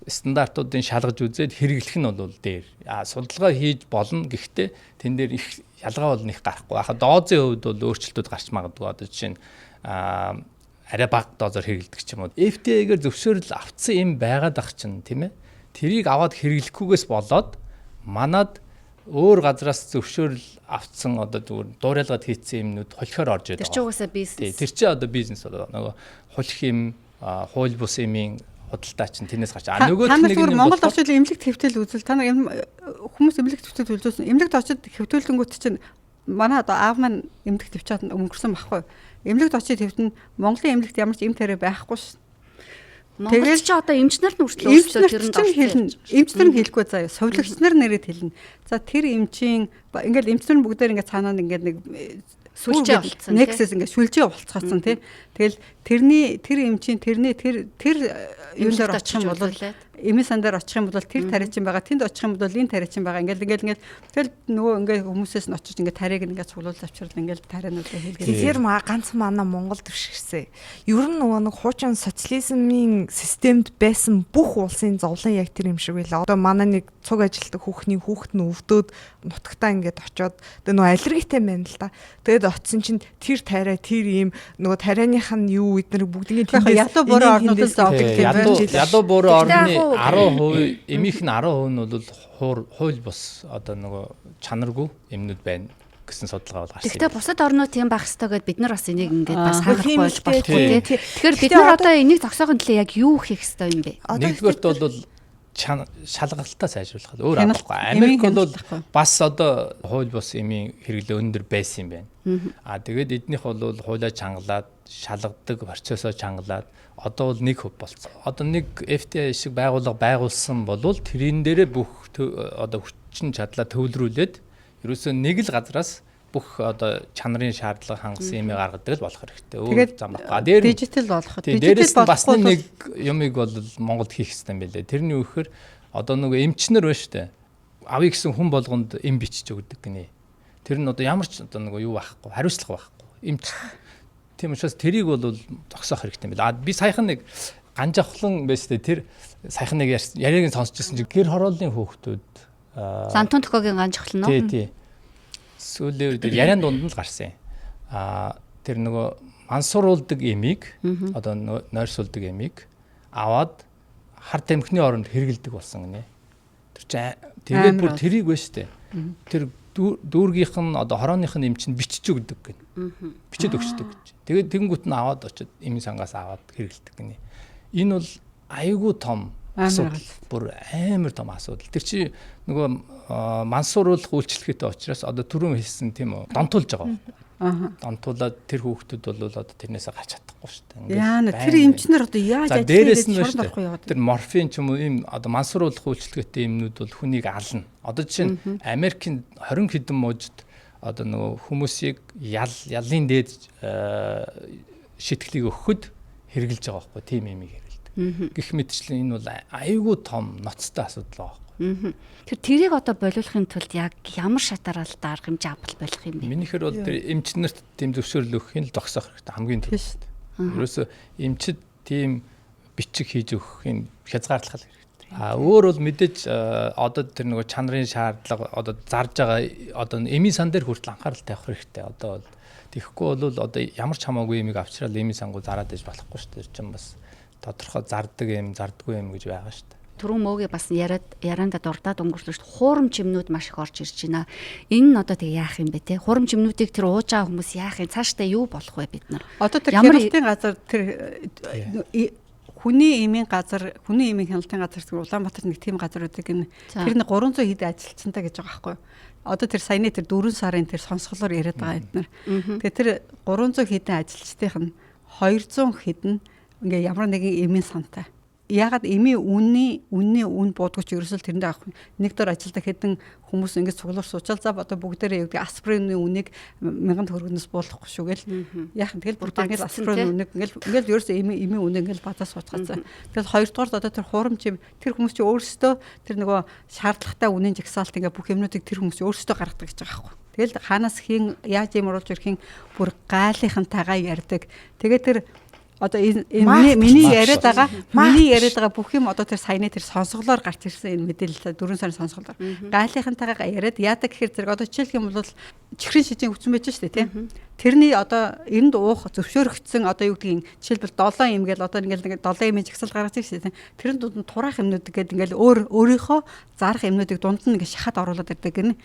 стандартуудын шалгаж үзээд хэрэглэх нь бол дээр. А судалгаа хийж болно гэхдээ тэн дээр их ялгаа бол нэг гарахгүй. Ахаа дозын хувьд бол өөрчлөлтүүд гарч магадгүй. Одоо жишээ нь арай бага дозоор хэрэглэдэг ч юм уу. FDA-гээр зөвшөөрөл авцсан юм байгаад ах чинь тийм ээ. Тэрийг аваад хэрэглэхгүйгээс болоод манад өөр газраас зөвшөөрөл авцсан одоо зүгээр дуурайлгаад хийцэн юмнууд холхиор орж ирээд байгаа. Тэр чинь угаасаа бизнес. Тэр чинь одоо бизнес болоо. Нөгөө хулх юм, хууль бус юмын худалдаа чинь тэрнээс гарч. А нөгөө нэг нь Монголд очиж эмнэлэг хэвтэл үзэл та нар хүмүүс эмнэлэг хэвтэл үзүүлсэн. Эмнэлэгт очиж хэвтүүлэнгүүт чинь манай одоо аав маань эмнэлэг твчаад өнгөрсөн байхгүй. Эмнэлэгт очиж хэвтэн Монголын эмнэлэгт ямар ч эм тариа байхгүй шин. Монголд ч одоо эмчнэр нь хүртэл өөрсдөө тэрэнд орсон. Эмчнэр нь хэлэхгүй заяа. Совилогч нар нэрээд хэлнэ. За тэр эмчийн ингээл эмчнэр нь бүгдээр ингээд цаанаа ингээд нэг сүлжээ болцсон. Nexus ингээд сүлжээ болцгооцсон тий. Тэгэл тэрний тэр эмчийн тэрний тэр тэр юун дээр очих юм бол эмийн сан дээр очих юм бол тэр тариачин байгаа, тэнд очих юм бол энэ тариачин байгаа. Ингээл ингээл ингээл тэгэл нөгөө ингээд хүмүүсээс нь очиж ингээд тариаг ингээд цуглуулж авчирл ингээд тариануудаа хэлгээд. Тэгэхээр ганц манай Монгол төвшгэрсэн. Ер нь нөгөө нэг хуучин социализмын системд байсан бүх улсын зовлон яг тэр юм шиг байлаа. Одоо манай нэг цуг ажилтдаг хүүхний хүүхэд нь өвдөөд нутагтаа ингээд очиод тэгээ нөгөө аллергитэй байна л да. Тэгээд очисон чинь тэр тариа тэр ийм нөгөө тарианых нь юу эднэр бүгднийг тэндээс ядуу буруу орнуудаас авдаг тийм байна. Ядуу буруу орны 10%, эмийнх нь 10% нь бол хууль бус одоо нөгөө чанаргүй эмнүүд байна гэсэн судалгаа бол гарсан. Гэхдээ бусад орнууд тийм байх ёстой гэдээ бид нар бас энийг ингээд бас харахгүй байж болохгүй тий. Тэгэхээр бид нар одоо энийг зогсоохын төлөө яг юу хийх ёстой юм бэ? Нэгдүгээрт бол шалгалтаа сайжруулах өөр аргагүй. Америк бол бас одоо хууль бус эмийн хэрэглээ өндөр байсан юм байна. Аа тэгээд эднийх бол хуулиа чангалаад шалгадаг, процессоо чангалаад одоо бол 1% болцсон. Одоо нэг FDA шиг байгууллага байгуулсан бол тэрэн дээрээ бүх одоо хүчин чадлаа төвлөрүүлээд ерөөсөө нэг л газраас бүх одоо чанарын шаардлага хангасан юм гаргадаг л болох хэрэгтэй. Өөр зам байхгүй. Дээр дижитал болох. Дижитал бас нэг юмыг бол Монголд хийх хэрэгтэй юм байлээ. Тэрний юу гэхээр одоо нөгөө эмчнэр байна шүү дээ. Авъя гэсэн хүн болгонд эм бичиж өгдөг гинэ. Тэр нь одоо ямар ч одоо нөгөө юу байхгүй, хариуцлага байхгүй. Эмч. Тийм учраас тэрийг бол зогсоох хэрэгтэй юм байна. А би саяхан нэг ганжавхлан байж тээ тэр Саяхан нэг яриаг нь сонсч ирсэн чинь гэр хорооллын хүүхдүүд Лантун төхөөгийн ганжихлан уу? Тий. Сүүлийн үед яриан дунд нь л гарсан юм. Тэр нөгөө мансууруулдаг эмийг одоо нойрсуулдаг эмийг аваад хар тамхины оронд хэрэгэлдэг болсон гинэ. Тэр чинь тэгээд бүр тэрийг вэ штэ. Тэр дүүргийнх нь одоо хорооных нь эм чинь бичиж өгдөг гэнэ. Бичээд өгчдөг гэж. Тэгээд тэгэнгүүт нь аваад очиод эмийн сангаас аваад хэрэгэлдэг гинэ. Энэ бол айгүй том асуудал. Бүр амар том асуудал. Тэр чинь нөгөө мансууруулах үйлчлэгээтэй учраас одоо түрүүн хэлсэн тийм үү? Донтуулж байгаа. Донтуулаад тэр хүүхдүүд бол одоо тэрнээсээ гарч чадахгүй шүү дээ. Яана тэр эмчнэр одоо яаж ажиллах гэж шорон орохгүй яваад. Тэр морфин ч юм уу ийм одоо мансууруулах үйлчлэгээтэй юмнууд бол хүнийг ална. Одоо жишээ нь Америкийн 20 хэдэн мужид одоо нөгөө хүмүүсийг ялын дээд шитгэлийг өгөхөд хэрэгжилж байгаа байхгүй тийм юмыг хэрэгэлдэг. Гэх мэтчлэн энэ бол айгүй том ноцтой асуудал байгаа. Тэр тэрийг одоо болиулахын тулд яг ямар шатараал арга хэмжээ авах болох юм бэ? Минийхэр бол тэр эмчнэрт тийм зөвшөөрөл өгөхийн л зогсоох хэрэгтэй хамгийн түрүүнд. Ерөөсө эмчид тийм бичиг хийж өгөхийн хязгаарлах хэрэгтэй. А өөр бол мэдээж одоо тэр нөгөө чанарын шаардлага одоо зарж байгаа одоо эмийн сан дээр хүртэл анхаарал тавих хэрэгтэй. Одоо бол тэгэхгүй бол одоо ямар ч хамаагүй эмийг авчраад эмийн сангуу зараад иж болохгүй шүү дээ. Тэр чинь бас тодорхой зардаг эм, зардаггүй эм гэж байгаа шүү дээ. Түрүүн мөөгээ бас яриандаа дурдаад өнгөрлөө шүү дээ. Хуурамч юмнууд маш их орж ирж байна. Энэ нь одоо тэг яах юм бэ те? Хуурамч юмнуудыг тэр ууж байгаа хүмүүс яах юм? Цаашдаа юу болох вэ бид нар? Одоо тэр хяналтын газар тэр хүний эмийн газар, хүний эмийн хяналтын газар гэдэг Улаанбаатар нэг тийм газар байдаг энэ. Тэр нэг 300 хэд ажилчинтай гэж байгаа байхгүй юу? Одоо тэр саяны тэр 4 сарын тэр сонсголоор яриад байгаа эднэр. Тэгээ тэр 300 хэдэн ажилчдынх нь 200 хэдэн ингээ ямар нэгэн эмийн сантай. Яагаад эмийн үнний үн буудагч ерөөсөл тэрэндээ авах нэг дор ажилдаг хэдэн хүмүүс ингэж цуглуур суучаал за одоо бүгдээрээ юу гэдэг аспирины үнийг 1000 төгрөгнөөс буулгахгүй шүү гэл яах юм тэгэл бүгд ингэж аспирины үнийг ингээл ерөөсөө эмийн үнэ ингээл бадаа сууцгаацаа. Тэгэл хоёрдугаар одоо тэр хуурамч юм тэр хүмүүс чи өөрсдөө тэр нөгөө шаардлагатай үнийн жагсаалт ингээ бүх юмнуудыг тэр хүмүүс өөрсдөө гаргадаг гэж байгаа байхгүй. Тэгэл хаанаас хийн яаж юм оруулж ирэхин бүр гайлынхантайгаа ярьдаг. Тэгээ тэр одоо энэ миний яриад байгаа бүх юм одоо тэр саяны тэр сонсголоор гарч ирсэн энэ мэдээлэл 4 сарын сонсголоор гайлынхантайгаа яриад яадаг гэхээр зэрэг одоо жишээлх юм бол чихрийн шижин өвчин байж шүү дээ тийм. Тэрний одоо энд уух зөвшөөрөгдсөн одоо юу гэдгийг жишээлбэл 7 юм гээл одоо ингээл 7 юмын жагсаал гаргаж ирсэн тийм. Тэрэн дунд нь тураах юмнууд гээд ингээл өөрийнхөө зарах юмнуудыг дунд нь ингээ шахаад оруулаад ирдэг гинэ.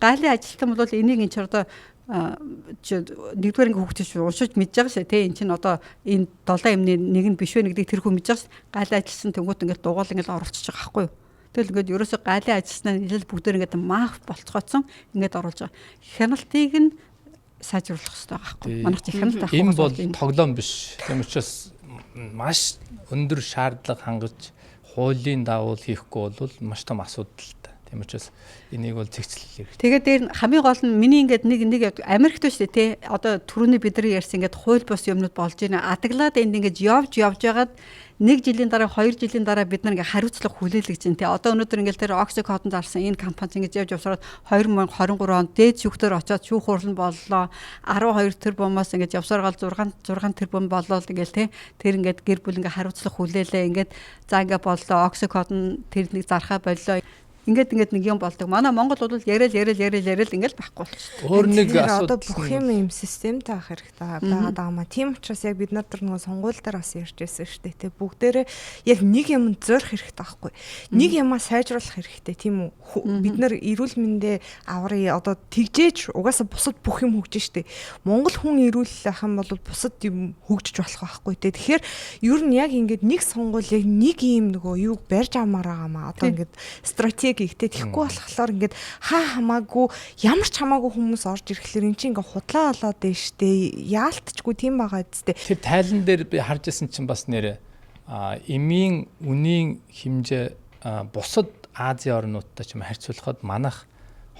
Гайлын ажилтан бол энийг энэ ч одоо нэгдүгээр ингээ хүүхдээ шүү уншиж мэдж байгаа шээ тий. Эн чинь одоо энэ 7 юмны нэг нь биш вэ гэдгийг тэр хүн мэдж байгаа ш. Гайлын ажилтсан тэнгуут ингээ дугуул ингээ оруулчихж байгаа байхгүй юу. Тэгэл ингээд ерөөсөө гайлын ажилтнаа нийлэл бүгдээр ингээд маф болцгооцсон ингээд оруулж байгаа. Хяналтыг нь сайжруулах хэрэгтэй байгаа байхгүй. Манайх чи хяналт авах энэ бол тоглоом биш. Тийм учраас маш өндөр шаардлага хангаж хуулийн дагуу хийхгүй бол маш том асуудалтай. Тийм учраас энийг бол зэгцлэх хэрэгтэй. Тэгээд дээр нь хамгийн гол нь миний ингээд нэг Америкт шүү дээ тий. Одоо түрүүний бидний ярьсан ингээд хууль бус юмнууд болж байна. Адаглаад энд ингээд явж явжгаад нэг жилийн дараа 2 жилийн дараа бид нар ингээ хариуцлага хүлээлгэж байна тий. Одоо өнөөдөр ингээл тэр Oxycontin зарсан энэ компани ингэж явж явсараад 2023 онд дээд шүүхтэр очиод шүүх хурал нь боллоо. 12 тэрбумаас ингэж явсаар гал 6 тэрбум боллоо ингээл тий. Тэр ингээд гэр бүл ингээ хариуцлага хүлээлээ. Ингээд за ингээ боллоо. Oxycontin тэр нэг зархаа боллоо. Ингээд нэг юм болдог. Манай Монгол бол яриад ингээл байхгүй болчихсон. Өөр нэг асуудал одоо бүх юм юм системтэй авах хэрэгтэй байгаад байгаа маа. Тийм учраас яг бид нар тэр нөгөө сонгуул дээр бас ярьж байсан шүү дээ. Тэ бүгдээрээ яг нэг юм зорих хэрэгтэй байхгүй. Нэг юмаа сайжруулах хэрэгтэй тийм үү? Бид нар эрүүл мэндээ аврыг одоо тэгжээж угаасаа бусад бүх юм хөгжиж шүү дээ. Монгол хүн эрүүл байх юм бол бусад юм хөгжиж болох байхгүй тэ. Тэгэхээр ер нь яг ингээд нэг сонгуул яг нэг юм нөгөө юуг барьж авмаар байгаа маа. Одоо ингээд стратеги ихтэй тэгэхгүй болохоор ингээд хаа хамаагүй ямар ч хамаагүй хүмүүс орж ирэхлээр эн чинь ингээд худлаа болоод байна штэ. Яалтчгүй тийм байгаа зү. Тэр тайлан дээр би харж исэн чинь бас нэрэ эмийн үнийн хэмжээ бусад Азийн орнуудтай ч юм харьцуулахад манайх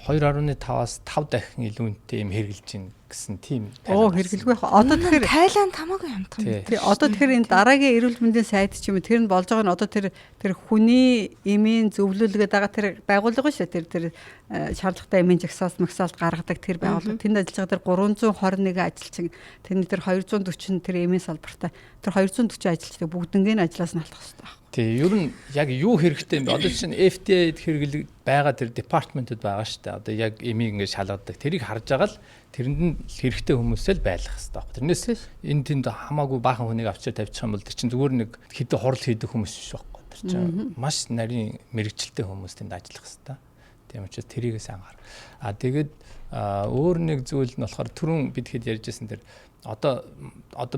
2.5-аас 5 дахин илүү үнэтэй юм хэрэгжилж байна гэсэн тийм. Оо, хэрэглэгүй яг. Одоо тэгэхээр Тайланд хамаагүй хямдхан. Тий, одоо тэгэхээр энэ дараагийн эрүүл мэндийн сайд ч юм уу, тэр нь болж байгаа нь одоо тэр хүний эмийн зөвлөлгээд байгаа тэр байгууллага шүү дээ. Тэр шаардлагатай эмийн жагсаалт магсаалт гаргадаг тэр байгууллага. Тэнд ажиллаж байгаа тэр 321 ажилчин, тэрний тэр 240 тэр эмийн салбартай тэр 240 ажилчдыг бүгднгийн ажлаас нь алдах хэрэгтэй байна. Тий, ер нь яг юу хэрэгтэй юм бэ? Одоо чинь FDA-д хэрэглэг байгаа тэр департаментууд байгаа шүү дээ. Одоо яг эмийг ингээд шалгадаг. Тэрийг харж байгаа л тэрэнд нь хэрэгтэй хүмүүсээ л байлгах хэрэгтэй байна. Тэрнээс энэ тэнд хамаагүй баахан хүнийг авчир тавьчих юм бол тэр чинь зүгээр нэг хэдэн хурал хийдэг хүмүүс биш байхгүй. Тэр чинь маш нарийн мэрэгчлээ хүмүүс тэнд ажиллах хэрэгтэй. Тийм учраас тэрийгээс анхаар. А тэгээд өөр нэг зүйл нь болохоор түрүүн бид хэд ярьжсэн тэр одоо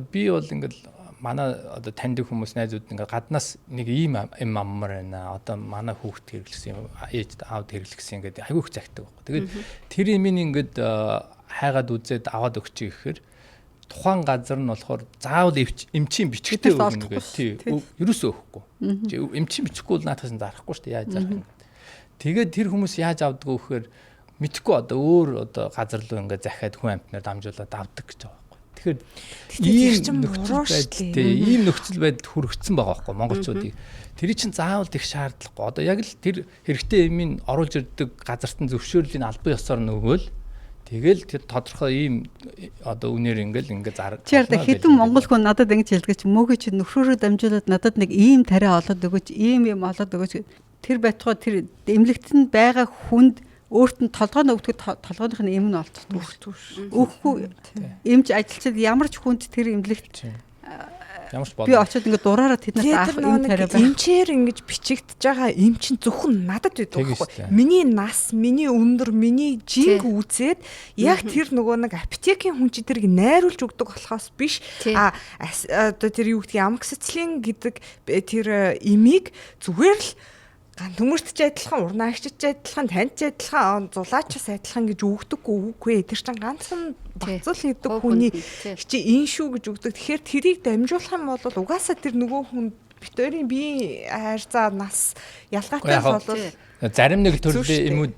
би бол ингээд манай одоо таньдаг хүмүүс найзууд ингээд гаднаас нэг ийм юм аммар байна. Одоо манай хүүхд хэрэглэсэн юм, ээж аавд хэрэглэсэн ингээд айгүй их захидаг байхгүй. Тэгээд тэр юмыг ингээд хайгаад үзээд аваад өгчих гэхээр тухайн газар нь болохоор заавал эмчийн бичгтэй өгнө гэх тий. Ерөөсөө өгөхгүй. Эмчийн бичихгүй бол наадахаас нь зарахгүй шүү дээ. Яаж зарах юм. Тэгээд тэр хүмүүс яаж авдаг вэ гэхээр мэдхгүй одоо өөр одоо газар руу ингээд захиад хүн амтнаар дамжуулаад авдаг гэж байгаа. Тэгэхээр ийм нөхцөл байдал ийм нөхцөл байдалд хүргэцсэн байгаа байхгүй монголчуудыг. Тэр чинь заавал тех шаардлагагүй. Одоо яг л тэр хэрэгтэй юмыг оруулж ирдэг газарт нь зөвшөөрлийг албан ёсоор нөгөөл тэгэл тэр тодорхой ийм одоо үнээр ингээл ингээ зар. Чи яа хэдэн монгол хүн надад ингэж хэлдэг чи мөөгөө чи нөхрөөрөө дамжуулаад надад нэг ийм тариа олоод өгөөч, ийм юм олоод өгөөч. Тэр байтугай тэр эмнэлэгт нь байгаа хүнд өөрт нь толгой нь өвдөхөд толгойнх нь эм нь олцдог. Өгөхгүй эмч ажилчид ямар ч хүнд тэр эмнэлэгт ямар ч би очиод ингээд дураараа тэднээс авах юм тариа байх. Эмчээр ингэж бичигдэж байгаа эм чинь зөвхөн надад байдаг байхгүй. Миний нас, миний өндөр, миний жинг үзээд яг тэр нөгөө нэг аптекийн хүн чинь тэрийг найруулж өгдөг болохоос биш. А одоо тэр юу гэдгийг амоксициллин гэдэг тэр эмийг зүгээр л ган төмөрт ч адилхан, урнаагчд ч адилхан, танд ч адилхан, зулаач бас адилхан гэж өгдөггүй үгүй. Тэр чинь ганцхан бацал гэдэг хүний чи ин шүү гэж өгдөг. Тэгэхээр тэрийг дамжуулах юм бол угаасаа тэр нөгөө хүн бит хоёрын биеийн хайрцаа нас ялгаатай бол зарим нэг төрлийн эмүүд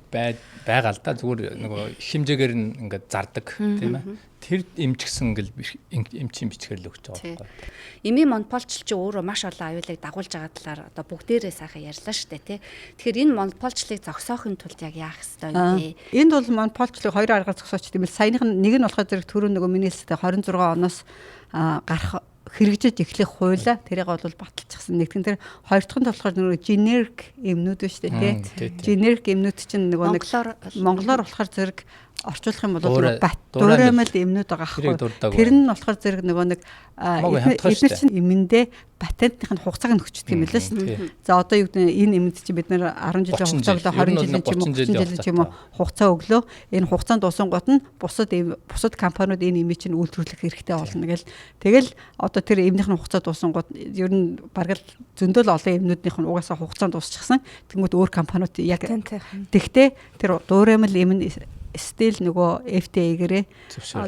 байгаа л да. Зүгээр нөгөө хэмжээгээр нь ингээд зардаг тийм ээ. Тэр эмчгсэн ингээл эмчийн бичгээр л өгч байгаа байхгүй. Эмийн монополчлол чи өөрөө маш олон аюулыг дагуулж байгаа талаар одоо бүгдээрээ сайхан ярьлаа шүү дээ тий. Тэгэхээр энэ монополчлолыг зогсоохын тулд яг яах ёстой юм бэ? Энд бол монополчлолыг хоёр аргаар зогсооч тийм ээ. Саяных нь нэг нь болохоор зэрэг түрүү нөгөө миний хэлсэтэй 26 оноос гарах хэрэгжиж эхлэх хуулиа тэрийг бол баталчихсан. Нэгдүгээр тэр хоёр дахь нь болохоор нөгөө генерик эмнүүд ба шүү дээ тий. Генерик эмнүүд чинь нөгөө нэг монголоор болохоор зэрэг орчуулах юм бол бат дуураймал эмнүүд байгаа хгүй. Тэр нь болохоор зэрэг нөгөө нэг эдгээр чинь эмэндээ патентных нь хугацааг нь өгчдөг юм билээ шүү дээ. За одоо юу гэдэг энэ эмэнд чинь бид нэр 10 жилийн хугацаа өглөө, 20 жилийн ч юм уу, 30 жилийн ч юм уу хугацаа өглөө. Энэ хугацаанд дуусангууд нь бусад компаниуд энэ эмийг чинь үйлдвэрлэх хэрэгтэй болно гэл. Тэгэл одоо тэр эмнийх нь хугацаа дуусангууд ер нь бараг л зөндөл олон эмнүүднийх нь угаасаа хугацаанд дуусчихсан. Тэнгүүд өөр компаниуд яг тэгтээ тэр дуураймал эм нь стил нөгөө FDA-гэрээ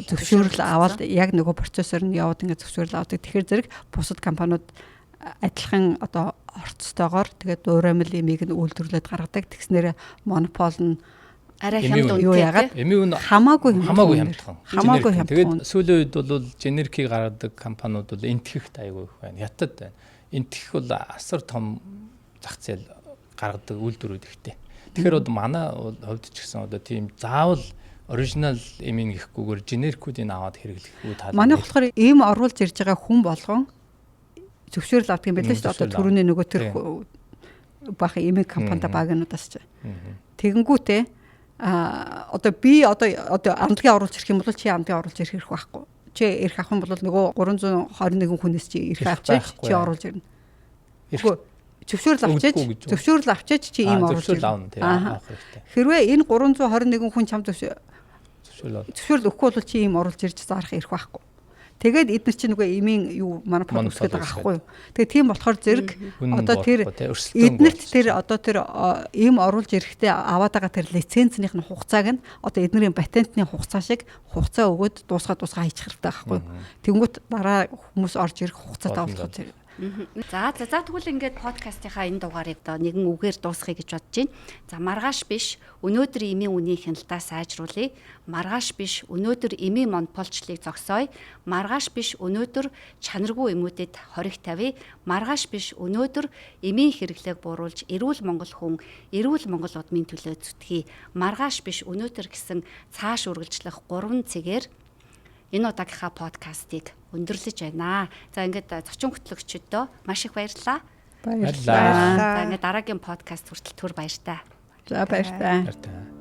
зөвшөөрөл аваад яг нөгөө процессор нь яваад ингээд зөвшөөрөл авдаг. Тэгэхээр зэрэг бусад компаниуд адилхан одоо орцтойгоор тэгээд дуураймал эмийг нь үйлдвэрлээд гаргадаг. Тэгснээр монопол нь арай хямд үнэтэй. Яагаад эмийн үн хамаагүй хямдхан. Хамаагүй хямдхан. Тэгээд сүүлийн үед бол генерикийг гаргадаг компаниуд бол энтгэхт айгүй их байна. Хятад байна. Энтгэх бол асар том зах зээл гаргадаг үйлдвэрүүд ихтэй. Тэгэхээр одоо манай хувьд ч гэсэн одоо тийм заавал оригинал эмийн гэхгүйгээр генерикүүдийг аваад хэрэглэхгүй тал. Манай болохоор эм оруулж ирж байгаа хүн болгон зөвшөөрөл авдаг юм байлаа шүү дээ. Одоо түрүүний нөгөө тэр баахан эмийн компанида багнуудаас ч. Тэгэнгүүтээ а одоо би одоо амтлагын оруулж ирэх юм бол чи амтлагын оруулж ирэх хэрэг байхгүй. Чи эрх авах юм бол нөгөө 321 хүнээс чи эрх авчиж чи оруулж ирнэ. Үгүй зөвшөөрөл авчиж чи ийм оруулж ирнэ. Авах хэрэгтэй. Хэрвээ энэ 321 хүн чам зөвшөөрөл өгөхгүй бол чи ийм оруулж ирж зарах эрх байхгүй. Тэгээд эдгээр чинь нөгөө эмийн юу монопол үүсгээд байгаа байхгүй юу. Тэгээд тийм болохоор зэрэг одоо тэр эднэрт тэр одоо тэр эм оруулж ирэхдээ аваад байгаа тэр лицензийнх нь хугацааг нь одоо эднэрийн патентны хугацаа шиг хугацаа өгөөд дуусгаа хийчих хэрэгтэй байхгүй юу. Тэнгүүт дараа хүмүүс орж ирэх хугацаатай болох зэрэг. За за за тэгвэл ингээд подкастынхаа энэ дугаарыг одоо нэгэн үгээр дуусгая гэж бодож байна. За, маргааш биш, өнөөдөр эмийн үнийн хяналтаа сайжруулъя. Маргааш биш, өнөөдөр эмийн монополчлыг зогсооё. Маргааш биш, өнөөдөр чанаргүй эмүүдэд хориг тавья. Маргааш биш, өнөөдөр эмийн хэрэглээг бууруулж эрүүл Монгол хүн, эрүүл Монгол удмын төлөө зүтгэе. Маргааш биш, өнөөдөр гэсэн цааш үргэлжлэх гурван цэгээр энэ удаагийнхаа подкастыг өндөрлөж байна. За, ингээд зочин хөтлөгчдөд маш их баярлалаа. Баярлалаа. За, ингээд дараагийн подкаст хүртэл түр баяртай. За, баяртай. Баяртай.